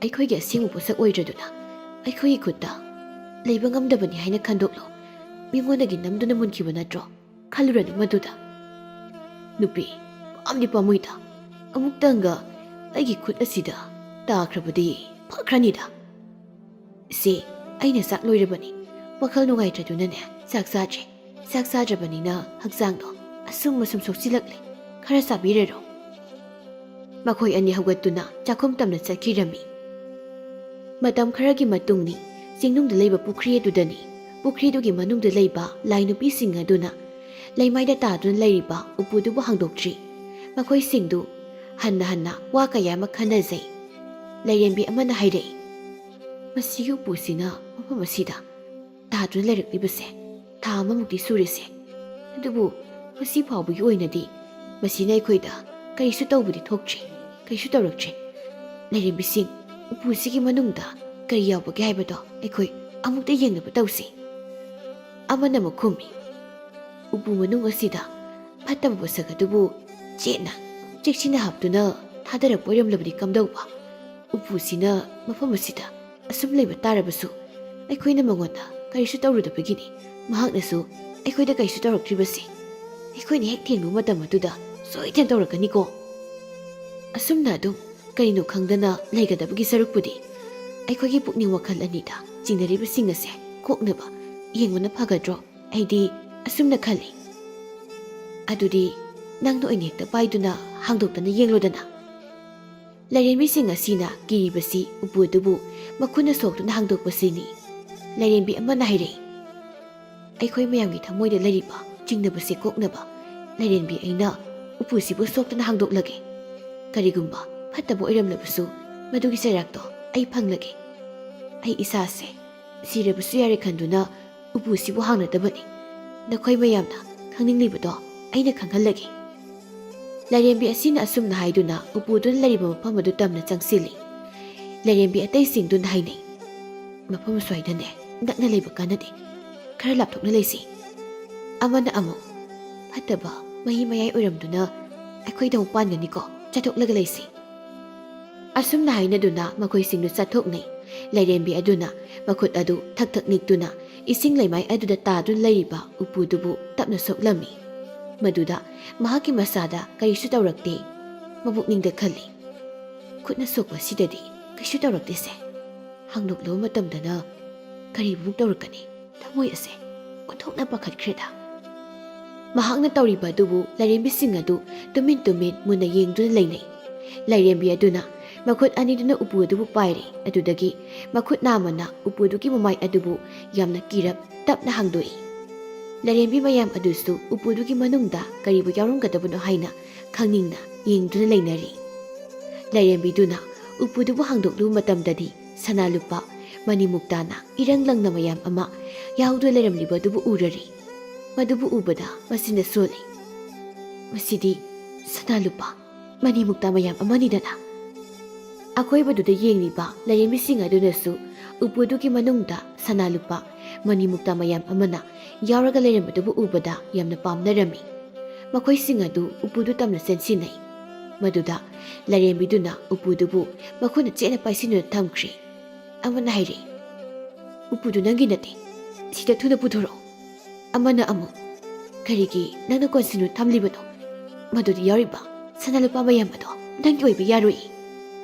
ꯑꯩꯈꯣꯏꯒꯤ ꯑꯁꯦꯡꯕ ꯄꯣꯠꯁꯛ ꯑꯣꯏꯗ꯭ꯔꯗꯨꯅ ꯑꯩꯈꯣꯏꯒꯤ ꯈꯨꯠꯇ ꯂꯩꯕ ꯉꯝꯗꯕꯅꯤ ꯍꯥꯏꯅ ꯈꯟꯗꯣꯛꯂꯣ꯫ ꯃꯤꯉꯣꯟꯗꯒꯤ ꯅꯝꯗꯨꯅ ꯃꯨꯟꯈꯤꯕ ꯅꯠꯇ꯭ꯔꯣ? ꯈꯜꯂꯨꯔꯅꯨ ꯃꯗꯨꯗ꯫ ꯅꯨꯄꯤ, ꯄꯥꯝꯗꯤ ꯄꯥꯝꯃꯨꯏꯗ, ꯑꯃꯨꯛꯇꯪꯒ ꯑꯩꯒꯤ ꯈꯨꯠ ꯑꯁꯤꯗ ꯇꯥꯈ꯭ꯔꯕꯗꯤ ꯐꯈ꯭ꯔꯅꯤꯗ꯫ ꯁꯦ, ꯑꯩꯅ ꯆꯥꯛ ꯂꯣꯏꯔꯕꯅꯤ, ꯋꯥꯈꯜ ꯅꯨꯡꯉꯥꯏꯇ꯭ꯔꯗꯨꯅꯅꯦ ꯆꯥꯛ ꯆꯥꯗ꯭ꯔꯦ꯫ ꯆꯥꯛ ꯆꯥꯗ꯭ꯔꯕꯅꯤꯅ ꯍꯛꯆꯥꯡꯗꯣ ꯑꯁꯨꯝ ꯑꯁꯨꯝ ꯁꯣꯛꯆꯤꯜꯂꯛꯂꯦ꯫ ꯈꯔ ꯆꯥꯕꯤꯔꯔꯣ꯫" ꯃꯈꯣꯏ ꯑꯅꯤ ꯍꯧꯒꯠꯇꯨꯅ ꯆꯥꯛꯈꯨꯝ ꯇꯝꯅ ꯆꯠꯈꯤꯔꯝꯃꯤ꯫ ꯃꯇꯝ ꯈꯔꯒꯤ ꯃꯇꯨꯡꯅꯤ꯫ ꯆꯤꯡꯅꯨꯡꯗ ꯂꯩꯕ ꯄꯨꯈ꯭ꯔꯤ ꯑꯗꯨꯗꯅꯤ꯫ ꯄꯨꯈ꯭ꯔꯤꯗꯨꯒꯤ ꯃꯅꯨꯡꯗ ꯂꯩꯕ ꯂꯥꯏ ꯅꯨꯄꯤꯁꯤꯡ ꯑꯗꯨꯅ ꯂꯩꯃꯥꯏꯗ ꯇꯥꯗꯨꯅ ꯂꯩꯔꯤꯕ ꯎꯄꯨꯗꯨꯕꯨ ꯍꯥꯡꯗꯣꯛꯇ꯭ꯔꯤ꯫ ꯃꯈꯣꯏꯁꯤꯡꯗꯨ ꯍꯟꯅ ꯍꯟꯅ ꯋꯥ ꯀꯌꯥ ꯑꯃ ꯈꯟꯅꯖꯩ꯫ ꯂꯥꯏꯔꯦꯝꯕꯤ ꯑꯃꯅ ꯍꯥꯏꯔꯛꯏ, "ꯃꯁꯤꯒꯤ ꯎꯄꯨꯁꯤꯅ ꯃꯐꯝ ꯑꯁꯤꯗ ꯇꯥꯗꯨꯅ ꯂꯩꯔꯛꯂꯤꯕꯁꯦ ꯊꯥ ꯑꯃꯃꯨꯛꯇꯤ ꯁꯨꯔꯦꯁꯦ꯫ ꯑꯗꯨꯕꯨ ꯉꯁꯤ ꯐꯥꯎꯕꯒꯤ ꯑꯣꯏꯅꯗꯤ ꯃꯁꯤꯅ ꯑꯩꯈꯣꯏꯗ ꯀꯔꯤꯁꯨ ꯇꯧꯕꯗꯤ ꯊꯣꯛꯇ꯭ꯔꯤ, ꯀꯔꯤꯁꯨ ꯇꯧꯔꯛꯇ꯭ꯔꯤ꯫ ꯂꯥꯏꯔꯦꯝꯕꯤꯁꯤꯡ, ꯎꯄꯨꯁꯤꯒꯤ ꯃꯅꯨꯡꯗ ꯀꯔꯤ ꯌꯥꯎꯕꯒꯦ ꯍꯥꯏꯕꯗꯣ ꯑꯩꯈꯣꯏ ꯑꯃꯨꯛꯇ ꯌꯦꯡꯅꯕ ꯇꯧꯁꯤ꯫" ꯑꯃꯅ ꯑꯃꯨꯛ ꯈꯨꯝꯃꯤ, "ꯎꯄꯨ ꯃꯅꯨꯡ ꯑꯁꯤꯗ ꯐꯠꯇꯕ ꯄꯣꯠꯁꯛ ꯑꯗꯨꯕꯨ ꯆꯦꯠꯅ, ꯆꯦꯛꯁꯤꯟꯅ ꯍꯥꯞꯇꯨꯅ ꯊꯥꯗꯔꯛꯄ ꯑꯣꯏꯔꯝꯂꯕꯗꯤ ꯀꯝꯗꯧꯕ? ꯎꯄꯨꯁꯤꯅ ꯃꯐꯝ ꯑꯁꯤꯗ ꯑꯁꯨꯝ ꯂꯩꯕ ꯇꯥꯔꯕꯁꯨ ꯑꯩꯈꯣꯏꯅ ꯃꯉꯣꯟꯗ ꯀꯔꯤꯁꯨ ꯇꯧꯔꯨꯗꯕꯒꯤꯅꯤ꯫ ꯃꯍꯥꯛꯅꯁꯨ ꯑꯩꯈꯣꯏꯗ ꯀꯔꯤꯁꯨ ꯇꯧꯔꯛꯇ꯭ꯔꯤꯕꯁꯦ꯫ ꯑꯩꯈꯣꯏꯅ ꯍꯦꯛ ꯊꯦꯡꯂꯨꯕ ꯃꯇꯝ ꯑꯗꯨꯗ ꯁꯣꯏꯗꯅ ꯇꯧꯔꯛꯀꯅꯤꯀꯣ꯫ ꯑꯁꯨꯝꯅ ꯑꯗꯨꯝ ꯀꯔꯤꯅꯣ ꯈꯪꯗꯅ ꯂꯩꯒꯗꯕꯒꯤ ꯁꯔꯨꯛꯄꯨꯗꯤ ꯑꯩꯈꯣꯏꯒꯤ ꯄꯨꯛꯅꯤꯡ ꯋꯥꯈꯜ ꯑꯅꯤꯗ ꯆꯤꯡꯅꯔꯤꯕꯁꯤꯡ ꯑꯁꯦ ꯀꯣꯛꯅꯕ ꯌꯦꯡꯕꯅ ꯐꯒꯗ꯭ꯔꯣ? ꯑꯩꯗꯤ ꯑꯁꯨꯝꯅ ꯈꯜꯂꯤ꯫ ꯑꯗꯨꯗꯤ ꯅꯪꯅ ꯑꯣꯏꯅ ꯍꯦꯛꯇ ꯄꯥꯏꯗꯨꯅ ꯍꯥꯡꯗꯣꯛꯇꯅ ꯌꯦꯡꯂꯨꯗꯅ꯫" ꯂꯥꯏꯔꯦꯝꯕꯤꯁꯤꯡ ꯑꯁꯤꯅ ꯀꯤꯔꯤꯕꯁꯤ ꯎꯄꯨ ꯑꯗꯨꯕꯨ ꯃꯈꯨꯠꯅ ꯁꯣꯛꯇꯨꯅ ꯍꯥꯡꯗꯣꯛꯄꯁꯤꯅꯤ꯫ ꯂꯥꯏꯔꯦꯝꯕꯤ ꯑꯃꯅ ꯍꯥꯏꯔꯛꯏ, "ꯑꯩꯈꯣꯏ ꯃꯌꯥꯝꯒꯤ ꯊꯃꯣꯏꯗ ꯂꯩꯔꯤꯕ ꯆꯤꯡꯅꯕꯁꯦ ꯀꯣꯛꯅꯕ ꯂꯥꯏꯔꯦꯝꯕꯤ ꯑꯩꯅ ꯎꯄꯨꯁꯤꯕꯨ ꯁꯣꯛꯇꯅ ꯍꯥꯡꯗꯣꯛꯂꯒꯦ꯫ ꯀꯔꯤꯒꯨꯝꯕ ꯐꯠꯇꯕ ꯑꯣꯏꯔꯝꯂꯕꯁꯨ ꯃꯗꯨꯒꯤ ꯆꯩꯔꯥꯛꯇꯣ ꯑꯩ ꯐꯪꯂꯒꯦ꯫ ꯑꯩ ꯏꯁꯥꯁꯦ ꯁꯤꯔꯕꯁꯨ ꯌꯥꯔꯦ ꯈꯟꯗꯨꯅ ꯎꯄꯨꯁꯤꯕꯨ ꯍꯥꯡꯅꯗꯕꯅꯤ꯫ ꯅꯈꯣꯏ ꯃꯌꯥꯝꯅ ꯈꯪꯅꯤꯡꯂꯤꯕꯗꯣ ꯑꯩꯅ ꯈꯪꯍꯜꯂꯒꯦ꯫" ꯂꯥꯏꯔꯦꯝꯕꯤ ꯑꯁꯤꯅ ꯑꯁꯨꯝꯅ ꯍꯥꯏꯗꯨꯅ ꯎꯄꯨꯗꯨꯅ ꯂꯩꯔꯤꯕ ꯃꯐꯝ ꯑꯗꯨ ꯇꯝꯅ ꯆꯪꯁꯤꯜꯂꯤ꯫ ꯂꯥꯏꯔꯦꯝꯕꯤ ꯑꯇꯩꯁꯤꯡꯗꯨꯅ ꯍꯥꯏꯅꯩ, "ꯃꯐꯝ ꯑꯁ꯭ꯋꯥꯏꯗꯅꯦ ꯅꯛꯅ ꯂꯩꯕ ꯀꯥꯟꯅꯗꯦ꯫ ꯈꯔ ꯂꯥꯞꯊꯣꯛꯅ ꯂꯩꯁꯤ꯫" ꯑꯃꯅ ꯑꯃꯨꯛ, "ꯐꯠꯇꯕ ꯃꯍꯤ ꯃꯌꯥꯏ ꯑꯣꯏꯔꯝꯗꯨꯅ ꯑꯩꯈꯣꯏꯗ ꯑꯃꯨꯛ ꯄꯥꯟꯒꯅꯤꯀꯣ, ꯆꯠꯊꯣꯛꯂꯒ ꯂꯩꯁꯤ꯫" ꯑꯁꯨꯝꯅ ꯍꯥꯏꯅꯗꯨꯅ ꯃꯈꯣꯏꯁꯤꯡꯗꯨ ꯆꯠꯊꯣꯛꯅꯩ꯫ ꯂꯥꯏꯔꯦꯝꯕꯤ ꯑꯗꯨꯅ ꯃꯈꯨꯠ ꯑꯗꯨ ꯊꯛ ꯊꯛ ꯅꯤꯛꯇꯨꯅ ꯏꯁꯤꯡ ꯂꯩꯃꯥꯏ ꯑꯗꯨꯗ ꯇꯥꯗꯨꯅ ꯂꯩꯔꯤꯕ ꯎꯄꯨꯗꯨꯕꯨ ꯇꯞꯅ ꯁꯣꯛꯂꯝꯃꯤ꯫ ꯃꯗꯨꯗ ꯃꯍꯥꯛꯀꯤ ꯃꯁꯥꯗ ꯀꯔꯤꯁꯨ ꯇꯧꯔꯛꯇꯦ꯫ ꯃꯄꯨꯛꯅꯤꯡꯗ ꯈꯜꯂꯤ, "ꯈꯨꯠꯅ ꯁꯣꯛꯄꯁꯤꯗꯗꯤ ꯀꯩꯁꯨ ꯇꯧꯔꯛꯇꯦꯁꯦ꯫ ꯍꯥꯡꯗꯣꯛꯂꯕ ꯃꯇꯝꯗꯅ ꯀꯔꯤꯕꯨ ꯇꯧꯔꯛꯀꯅꯤ? ꯊꯃꯣꯏ ꯑꯁꯦ ꯑꯣꯟꯊꯣꯛꯅ ꯄꯥꯈꯠꯈ꯭ꯔꯦꯗ꯫ ꯃꯍꯥꯛꯅ ꯇꯧꯔꯤꯕ ꯑꯗꯨꯕꯨ ꯂꯥꯏꯔꯦꯝꯕꯤꯁꯤꯡ ꯑꯗꯨ ꯇꯨꯃꯤꯟ ꯇꯨꯃꯤꯟ ꯃꯨꯟꯅ ꯌꯦꯡꯗꯨꯅ ꯂꯩꯅꯩ꯫ ꯂꯥꯏꯔꯦꯝꯕꯤ ꯑꯗꯨꯅ ꯃꯈꯨꯠ ꯑꯅꯤꯗꯨꯅ ꯎꯄꯨ ꯑꯗꯨꯕꯨ ꯄꯥꯏꯔꯦ꯫ ꯑꯗꯨꯗꯒꯤ ꯃꯈꯨꯠ ꯅꯥꯝꯃꯅ ꯎꯄꯨꯗꯨꯒꯤ ꯃꯃꯥꯏ ꯑꯗꯨꯕꯨ ꯌꯥꯝꯅ ꯀꯤꯔꯞ ꯇꯞꯅ ꯍꯥꯡꯗꯣꯛꯏ꯫ ꯂꯥꯏꯔꯦꯝꯕꯤ ꯃꯌꯥꯝ ꯑꯗꯨꯁꯨ ꯎꯄꯨꯗꯨꯒꯤ ꯃꯅꯨꯡꯗ ꯀꯔꯤꯕꯨ ꯌꯥꯎꯔꯝꯒꯗꯕꯅꯣ ꯍꯥꯏꯅ ꯈꯪꯅꯤꯡꯅ ꯌꯦꯡꯗꯨꯅ ꯂꯩꯅꯔꯤ꯫ ꯂꯥꯏꯔꯦꯝꯕꯤꯗꯨꯅ ꯎꯄꯨꯗꯨꯕꯨ ꯍꯥꯡꯗꯣꯛꯂꯨꯕ ꯃꯇꯝꯗꯗꯤ ꯁꯅꯥ ꯂꯨꯄꯥ ꯃꯅꯤ ꯃꯨꯛꯇꯥꯅ ꯏꯔꯪ ꯂꯪꯅ ꯃꯌꯥꯝ ꯑꯃ ꯌꯥꯎꯗꯨꯅ ꯂꯩꯔꯝꯂꯤꯕ ꯑꯗꯨꯕꯨ ꯎꯔꯔꯤ꯫ ꯃꯗꯨꯕꯨ ꯎꯕꯗ ꯃꯁꯤꯅ ꯁꯣꯜꯂꯤ꯫ "ꯃꯁꯤꯗꯤ ꯁꯅꯥ ꯂꯨꯄꯥ ꯃꯅꯤ ꯃꯨꯛꯇꯥ ꯃꯌꯥꯝ ꯑꯃꯅꯤꯗꯅ?" ꯑꯀꯣꯏꯕꯗꯨꯗ ꯌꯦꯡꯂꯤꯕ ꯂꯥꯏꯔꯦꯝꯕꯤꯁꯤꯡ ꯑꯗꯨꯅꯁꯨ ꯎꯄꯨꯗꯨꯒꯤ ꯃꯅꯨꯡꯗ ꯁꯅꯥ ꯂꯨꯄꯥ ꯃꯅꯤ ꯃꯨꯛꯇꯥ ꯃꯌꯥꯝ ꯑꯃꯅ ꯌꯥꯎꯔꯒ ꯂꯩꯔꯝꯕꯗꯨꯕꯨ ꯎꯕꯗ ꯌꯥꯝꯅ ꯄꯥꯝꯅꯔꯝꯃꯤ꯫ ꯃꯈꯣꯏꯁꯤꯡ ꯑꯗꯨ ꯎꯄꯨꯗꯨ ꯇꯝꯅ ꯆꯦꯟꯁꯤꯟꯅꯩ꯫ ꯃꯗꯨꯗ ꯂꯥꯏꯔꯦꯝꯕꯤꯗꯨꯅ ꯎꯄꯨꯗꯨꯕꯨ ꯃꯈꯨꯠꯅ ꯆꯦꯠꯅ ꯄꯥꯏꯁꯤꯟꯗꯨꯅ ꯊꯝꯈ꯭ꯔꯦ꯫ ꯑꯃꯅ ꯍꯥꯏꯔꯦ, "ꯎꯄꯨꯗꯨ ꯅꯪꯒꯤ ꯅꯠꯇꯦ, ꯁꯤꯗ ꯊꯨꯅ ꯄꯨꯊꯣꯔꯛꯎ"꯫ ꯑꯃꯅ ꯑꯃꯨꯛ, "ꯀꯔꯤꯒꯤ ꯅꯪꯅ ꯀꯣꯟꯁꯤꯟꯗꯨꯅ ꯊꯝꯂꯤꯕꯅꯣ? ꯃꯗꯨꯗ ꯌꯥꯎꯔꯤꯕ ꯁꯅꯥ ꯂꯨꯄꯥ ꯃꯌꯥꯝ ꯑꯗꯣ ꯅꯪꯒꯤ ꯑꯣꯏꯕ ꯌꯥꯔꯣꯏ"꯫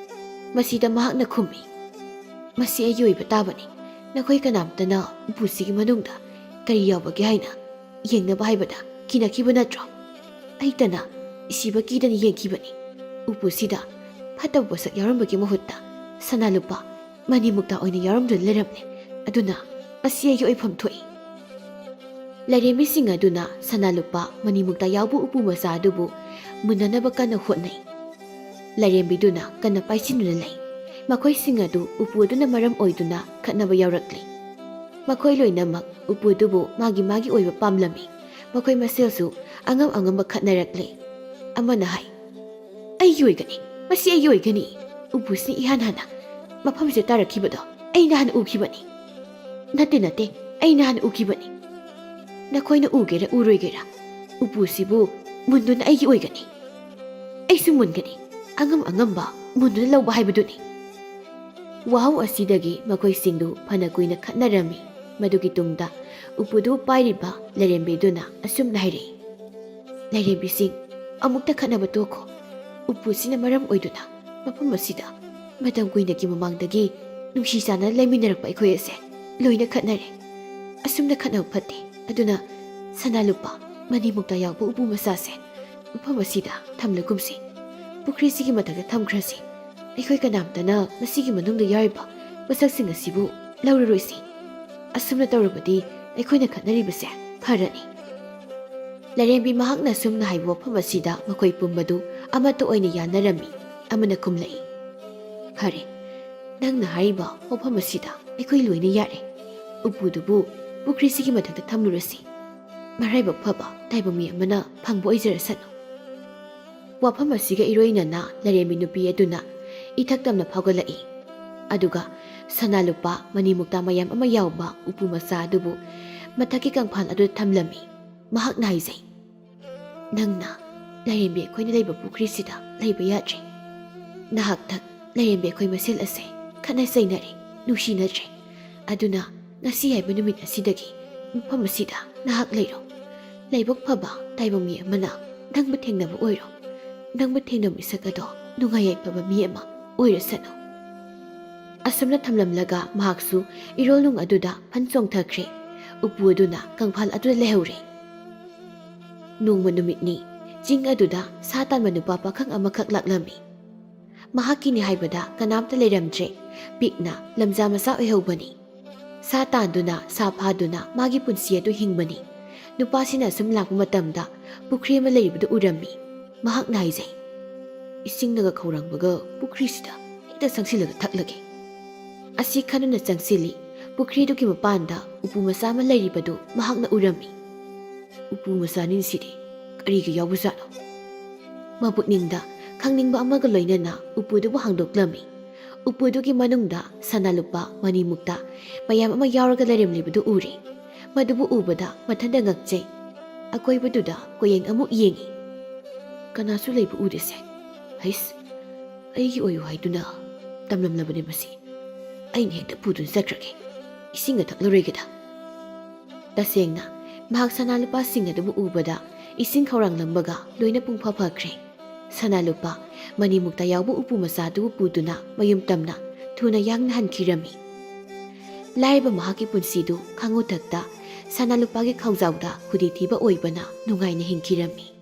ꯃꯁꯤꯗ ꯃꯍꯥꯛꯅ ꯈꯨꯝꯃꯤ, "ꯃꯁꯤ ꯑꯩꯒꯤ ꯑꯣꯏꯕ ꯇꯥꯕꯅꯤ꯫ ꯅꯈꯣꯏ ꯀꯅꯥꯝꯇꯅ ꯎꯄꯨꯁꯤꯒꯤ ꯃꯅꯨꯡꯗ ꯀꯔꯤ ꯌꯥꯎꯕꯒꯦ ꯍꯥꯏꯅ ꯌꯦꯡꯅꯕ ꯍꯥꯏꯕꯗ ꯀꯤꯅꯈꯤꯕ ꯅꯠꯇ꯭ꯔꯣ? ꯑꯩꯇꯅ ꯁꯤꯕ ꯀꯤꯗꯅ ꯌꯦꯡꯈꯤꯕꯅꯤ꯫ ꯎꯄꯨꯁꯤꯗ ꯐꯠꯇꯕ ꯄꯣꯠꯁꯛ ꯌꯥꯎꯔꯝꯕꯒꯤ ꯃꯍꯨꯠꯇ ꯁꯅꯥ ꯂꯨꯄꯥ ꯃꯅꯤ ꯃꯨꯛꯇꯥ ꯑꯣꯏꯅ ꯌꯥꯎꯔꯝꯗꯨꯅ ꯂꯩꯔꯝꯂꯦ꯫ ꯑꯗꯨꯅ ꯃꯁꯤ ꯑꯩꯒꯤ ꯑꯣꯏꯐꯝ ꯊꯣꯛꯏ"꯫ ꯂꯥꯏꯔꯦꯝꯕꯤꯁꯤꯡ ꯑꯗꯨꯅ ꯁꯅꯥ ꯂꯨꯄꯥ ꯃꯅꯤ ꯃꯨꯛꯇꯥ ꯌꯥꯎꯕ ꯎꯄꯨ ꯃꯆꯥ ꯑꯗꯨꯕꯨ ꯃꯨꯟꯅꯅꯕ ꯀꯟꯅ ꯍꯣꯠꯅꯩ꯫ ꯂꯥꯏꯔꯦꯝꯕꯤꯗꯨꯅ ꯀꯟꯅ ꯄꯥꯏꯁꯤꯟꯗꯨꯅ ꯂꯩ꯫ ꯃꯈꯣꯏꯁꯤꯡ ꯑꯗꯨ ꯎꯄꯨ ꯑꯗꯨꯅ ꯃꯔꯝ ꯑꯣꯏꯗꯨꯅ ꯈꯠꯅꯕ ꯌꯥꯎꯔꯛꯂꯤ꯫ ꯃꯈꯣꯏ ꯂꯣꯏꯅꯃꯛ ꯎꯄꯨ ꯑꯗꯨꯕꯨ ꯃꯥꯒꯤ ꯃꯥꯒꯤ ꯑꯣꯏꯕ ꯄꯥꯝꯂꯝꯃꯤ꯫ ꯃꯈꯣꯏ ꯃꯁꯦꯜꯁꯨ ꯑꯉꯝ ꯑꯉꯝꯕ ꯈꯠꯅꯔꯛꯂꯤ꯫ ꯑꯃꯅ ꯍꯥꯏ, "ꯑꯩꯒꯤ ꯑꯣꯏꯒꯅꯤ, ꯃꯁꯤ ꯑꯩꯒꯤ ꯑꯣꯏꯒꯅꯤ꯫ ꯎꯄꯨꯁꯤ ꯏꯍꯥꯟ ꯍꯥꯟꯅ ꯃꯐꯝꯁꯤꯗ ꯇꯥꯔꯛꯈꯤꯕꯗꯣ ꯑꯩꯅ ꯍꯥꯟꯅ ꯎꯈꯤꯕꯅꯤ"꯫ "ꯅꯠꯇꯦ, ꯅꯠꯇꯦ, ꯑꯩꯅ ꯍꯥꯟꯅ ꯎꯈꯤꯕꯅꯤ"꯫ "ꯅꯈꯣꯏꯅ ꯎꯒꯦꯔꯥ ꯎꯔꯣꯏꯒꯦꯔꯥ, ꯎꯄꯨꯁꯤꯕꯨ ꯃꯨꯟꯗꯨꯅ ꯑꯩꯒꯤ ꯑꯣꯏꯒꯅꯤ꯫ ꯑꯩꯁꯨ ꯃꯨꯟꯒꯅꯤ, ꯑꯉꯝ ꯑꯉꯝꯕ ꯃꯨꯟꯗꯨꯅ ꯂꯧꯕ ꯍꯥꯏꯕꯗꯨꯅꯤ"꯫ ꯋꯥꯍꯧ ꯑꯁꯤꯗꯒꯤ ꯃꯈꯣꯏꯁꯤꯡꯗꯨ ꯐꯅ ꯀꯨꯏꯅ ꯈꯠꯅꯔꯝꯃꯤ꯫ ꯃꯗꯨꯒꯤ ꯇꯨꯡꯗ ꯎꯄꯨꯗꯨ ꯄꯥꯏꯔꯤꯕ ꯂꯥꯏꯔꯦꯝꯕꯤꯗꯨꯅ ꯑꯁꯨꯝꯅ ꯍꯥꯏꯔꯛꯏ, "ꯂꯥꯏꯔꯦꯝꯕꯤꯁꯤꯡ, ꯑꯃꯨꯛꯇ ꯈꯠꯅꯕ ꯇꯣꯛꯈꯣ꯫ ꯎꯄꯨꯁꯤꯅ ꯃꯔꯝ ꯑꯣꯏꯗꯨꯅ ꯃꯐꯝ ꯑꯁꯤꯗ ꯃꯇꯝ ꯀꯨꯏꯅꯒꯤ ꯃꯃꯥꯡꯗꯒꯤ ꯅꯨꯡꯁꯤ ꯆꯥꯟꯅꯅ ꯂꯩꯃꯤꯟꯅꯔꯛꯄ ꯑꯩꯈꯣꯏ ꯑꯁꯦ ꯂꯣꯏꯅ ꯈꯠꯅꯔꯦ꯫ ꯑꯁꯨꯝꯅ ꯈꯠꯅꯕ ꯐꯠꯇꯦ꯫ ꯑꯗꯨꯅ ꯁꯅꯥ ꯂꯨꯄꯥ, ꯃꯅꯤ ꯃꯨꯛꯇꯥ ꯌꯥꯎꯕ ꯎꯄꯨ ꯃꯆꯥꯁꯦ ꯃꯐꯝ ꯑꯁꯤꯗ ꯊꯝꯂꯒꯨꯝꯁꯤ꯫ ꯄꯨꯈ꯭ꯔꯤꯁꯤꯒꯤ ꯃꯊꯛꯇ ꯊꯝꯈ꯭ꯔꯁꯤ꯫ ꯑꯩꯈꯣꯏ ꯀꯅꯥꯝꯇꯅ ꯃꯁꯤꯒꯤ ꯃꯅꯨꯡꯗ ꯌꯥꯎꯔꯤꯕ ꯄꯣꯠꯁꯛꯁꯤꯡ ꯑꯁꯤꯕꯨ ꯂꯧꯔꯔꯣꯏꯁꯤ꯫ ꯑꯁꯨꯝꯅ ꯇꯧꯔꯕꯗꯤ ꯑꯩꯈꯣꯏꯅ ꯈꯠꯅꯔꯤꯕꯁꯦ ꯐꯔꯅꯤ꯫ ꯂꯥꯏꯔꯦꯝꯕꯤ ꯃꯍꯥꯛꯅ ꯑꯁꯨꯝꯅ ꯍꯥꯏꯕ ꯋꯥꯐꯝ ꯑꯁꯤꯗ ꯃꯈꯣꯏ ꯄꯨꯝꯕꯗꯨ ꯑꯃꯠꯇ ꯑꯣꯏꯅ ꯌꯥꯅꯔꯝꯃꯤ꯫ ꯑꯃꯅ ꯈꯨꯝꯂꯛꯏ, "ꯐꯔꯦ, ꯅꯪꯅ ꯍꯥꯏꯔꯤꯕ ꯋꯥꯐꯝ ꯑꯁꯤꯗ ꯑꯩꯈꯣꯏ ꯂꯣꯏꯅ ꯌꯥꯔꯦ꯫ ꯎꯄꯨꯗꯨꯕꯨ ꯄꯨꯈ꯭ꯔꯤꯁꯤꯒꯤ ꯃꯊꯛꯇ ꯊꯝꯂꯨꯔꯁꯤ꯫ ꯃꯔꯥꯏꯕꯛ ꯐꯕ ꯇꯥꯏꯕꯪ ꯃꯤ ꯑꯃꯅ ꯐꯪꯕ ꯑꯣꯏꯖꯔꯁꯅꯨ"꯫ ꯋꯥꯐꯝ ꯑꯁꯤꯒ ꯏꯔꯣꯏꯅꯅ ꯂꯥꯏꯔꯦꯝꯕꯤ ꯅꯨꯄꯤ ꯑꯗꯨꯅ ꯏꯊꯛ ꯇꯝꯅ ꯐꯥꯎꯒꯠꯂꯛꯏ꯫ ꯑꯗꯨꯒ ꯁꯅꯥ ꯂꯨꯄꯥ, ꯃꯅꯤ ꯃꯨꯛꯇꯥ ꯃꯌꯥꯝ ꯑꯃ ꯌꯥꯎꯕ ꯎꯄꯨ ꯃꯆꯥ ꯑꯗꯨꯕꯨ ꯃꯊꯛꯀꯤ ꯀꯪꯐꯥꯜ ꯑꯗꯨꯗ ꯊꯝꯂꯝꯃꯤ꯫ ꯃꯍꯥꯛꯅ ꯍꯥꯏꯖꯩ, "ꯅꯪꯅ ꯂꯥꯏꯔꯦꯝꯕꯤ ꯑꯩꯈꯣꯏꯅ ꯂꯩꯕ ꯄꯨꯈ꯭ꯔꯤꯁꯤꯗ ꯂꯩꯕ ꯌꯥꯗ꯭ꯔꯦ꯫ ꯅꯍꯥꯛꯇ ꯂꯥꯏꯔꯦꯝꯕꯤ ꯑꯩꯈꯣꯏ ꯃꯁꯦꯜ ꯑꯁꯦ ꯈꯠꯅ ꯆꯩꯅꯔꯦ, ꯅꯨꯡꯁꯤꯅꯗ꯭ꯔꯦ꯫ ꯑꯗꯨꯅ ꯉꯁꯤ ꯍꯥꯏꯕ ꯅꯨꯃꯤꯠ ꯑꯁꯤꯗꯒꯤ ꯃꯐꯝ ꯑꯁꯤꯗ ꯅꯍꯥꯛ ꯂꯩꯔꯣ꯫ ꯂꯥꯏꯕꯛ ꯐꯕ ꯇꯥꯏꯕꯪ ꯃꯤ ꯑꯃꯅ ꯅꯪꯕꯨ ꯊꯦꯡꯅꯕ ꯑꯣꯏꯔꯣ꯫ ꯅꯪꯕꯨ ꯊꯦꯡꯅꯕ ꯃꯤꯁꯛ ꯑꯗꯣ ꯅꯨꯡꯉꯥꯏ ꯌꯥꯏꯐꯕ ꯃꯤ ꯑꯃ ꯑꯣꯏꯔꯁꯅꯨ"꯫ ꯑꯁꯨꯝꯅ ꯊꯝꯂꯝꯂꯒ ꯃꯍꯥꯛꯁꯨ ꯏꯔꯣꯜꯅꯨꯡ ꯑꯗꯨꯗ ꯐꯟ ꯆꯣꯡꯊꯈ꯭ꯔꯦ꯫ ꯎꯄꯨ ꯑꯗꯨꯅ ꯀꯪꯐꯥꯜ ꯑꯗꯨꯗ ꯂꯩꯍꯧꯔꯦ꯫ ꯅꯣꯡꯃ ꯅꯨꯃꯤꯠꯅꯤ꯫ ꯆꯤꯡ ꯑꯗꯨꯗ ꯁꯥ ꯇꯥꯟꯕ ꯅꯨꯄꯥ ꯄꯥꯈꯪ ꯑꯃꯈꯛ ꯂꯥꯛꯂꯝꯃꯤ꯫ ꯃꯍꯥꯛꯀꯤꯅꯤ ꯍꯥꯏꯕꯗ ꯀꯅꯥꯝꯇ ꯂꯩꯔꯝꯗ꯭ꯔꯦ꯫ ꯄꯤꯛꯅ ꯂꯝꯖꯥ ꯃꯆꯥ ꯑꯣꯏꯍꯧꯕꯅꯤ꯫ ꯁꯥ ꯇꯥꯟꯗꯨꯅ, ꯁꯥ ꯐꯥꯗꯨꯅ ꯃꯥꯒꯤ ꯄꯨꯟꯁꯤ ꯑꯗꯨ ꯍꯤꯡꯕꯅꯤ꯫ ꯅꯨꯄꯥꯁꯤꯅ ꯑꯁꯨꯝ ꯂꯥꯛꯄ ꯃꯇꯝꯗ ꯄꯨꯈ꯭ꯔꯤ ꯑꯃ ꯂꯩꯔꯤꯕꯗꯨ ꯎꯔꯝꯃꯤ꯫ ꯃꯍꯥꯛꯅ ꯍꯥꯏꯖꯩ, "ꯏꯁꯤꯡꯅꯒ ꯈꯧꯔꯥꯡꯕꯒ ꯄꯨꯈ꯭ꯔꯤꯁꯤꯗ ꯍꯦꯛꯇ ꯆꯪꯁꯤꯜꯂꯒ ꯊꯛꯂꯒꯦ"꯫ ꯑꯁꯤ ꯈꯟꯗꯨꯅ ꯆꯪꯁꯤꯜꯂꯤ꯫ ꯄꯨꯈ꯭ꯔꯤꯗꯨꯒꯤ ꯃꯄꯥꯟꯗ ꯎꯄꯨ ꯃꯆꯥ ꯑꯃ ꯂꯩꯔꯤꯕꯗꯨ ꯃꯍꯥꯛꯅ ꯎꯔꯝꯃꯤ꯫ "ꯎꯄꯨ ꯃꯆꯥꯅꯤꯁꯤꯗꯤ ꯀꯔꯤꯒꯤ ꯌꯥꯎꯕꯖꯥꯠꯅꯣ?" ꯃꯄꯨꯛꯅꯤꯡꯗ ꯈꯪꯅꯤꯡꯕ ꯑꯃꯒ ꯂꯣꯏꯅꯅ ꯎꯄꯨꯗꯨꯕꯨ ꯍꯥꯡꯗꯣꯛꯂꯝꯃꯤ꯫ ꯎꯄꯨꯗꯨꯒꯤ ꯃꯅꯨꯡꯗ ꯁꯅꯥ ꯂꯨꯄꯥ, ꯃꯅꯤ ꯃꯨꯛꯇꯥ ꯃꯌꯥꯝ ꯑꯃ ꯌꯥꯎꯔꯒ ꯂꯩꯔꯝꯂꯤꯕꯗꯨ ꯎꯔꯦ꯫ ꯃꯗꯨꯕꯨ ꯎꯕꯗ ꯃꯊꯟꯇ ꯉꯛꯆꯩ꯫ ꯑꯀꯣꯏꯕꯗꯨꯗ ꯀꯣꯌꯦꯡ ꯑꯃꯨꯛ ꯌꯦꯡꯉꯤ꯫ ꯀꯅꯥꯁꯨ ꯂꯩꯕ ꯎꯗꯦꯁꯦ꯫ ꯍꯩꯁ, ꯑꯩꯒꯤ ꯑꯣꯏꯌꯨ ꯍꯥꯏꯗꯨꯅ ꯇꯝꯂꯝꯂꯕꯅꯦ ꯃꯁꯤ꯫ ꯑꯩꯅ ꯍꯦꯛꯇ ꯄꯨꯗꯨꯅ ꯆꯠꯈ꯭ꯔꯒꯦ꯫ ꯏꯁꯤꯡꯒ ꯊꯛꯂꯔꯣꯏꯒꯦꯗ꯫ ꯇꯁꯦꯡꯅ, ꯃꯍꯥꯛ ꯁꯅꯥ ꯂꯨꯄꯥꯁꯤꯡ ꯑꯗꯨꯕꯨ ꯎꯕꯗ ꯏꯁꯤꯡ ꯈꯧꯔꯥꯡꯂꯝꯕꯒ ꯂꯣꯏꯅ ꯄꯨꯡꯐ ꯐꯈ꯭ꯔꯦ꯫ ꯁꯅꯥ ꯂꯨꯄꯥ, ꯃꯅꯤ ꯃꯨꯛꯇꯥ ꯌꯥꯎꯕ ꯎꯄꯨ ꯃꯆꯥꯗꯨꯕꯨ ꯄꯨꯗꯨꯅ ꯃꯌꯨꯝ ꯇꯝꯅ ꯊꯨꯅ ꯌꯥꯡꯅ ꯍꯟꯈꯤꯔꯝꯃꯤ꯫ ꯂꯥꯏꯔꯕ ꯃꯍꯥꯛꯀꯤ ꯄꯨꯟꯁꯤꯗꯨ ꯈꯥꯉꯨꯊꯛꯇ ꯁꯅꯥ ꯂꯨꯄꯥꯒꯤ ꯈꯧꯖꯥꯎꯗ ꯈꯨꯗꯤ ꯊꯤꯕ ꯑꯣꯏꯕꯅ ꯅꯨꯡꯉꯥꯏꯅ ꯍꯤꯡꯈꯤꯔꯝꯃꯤ꯫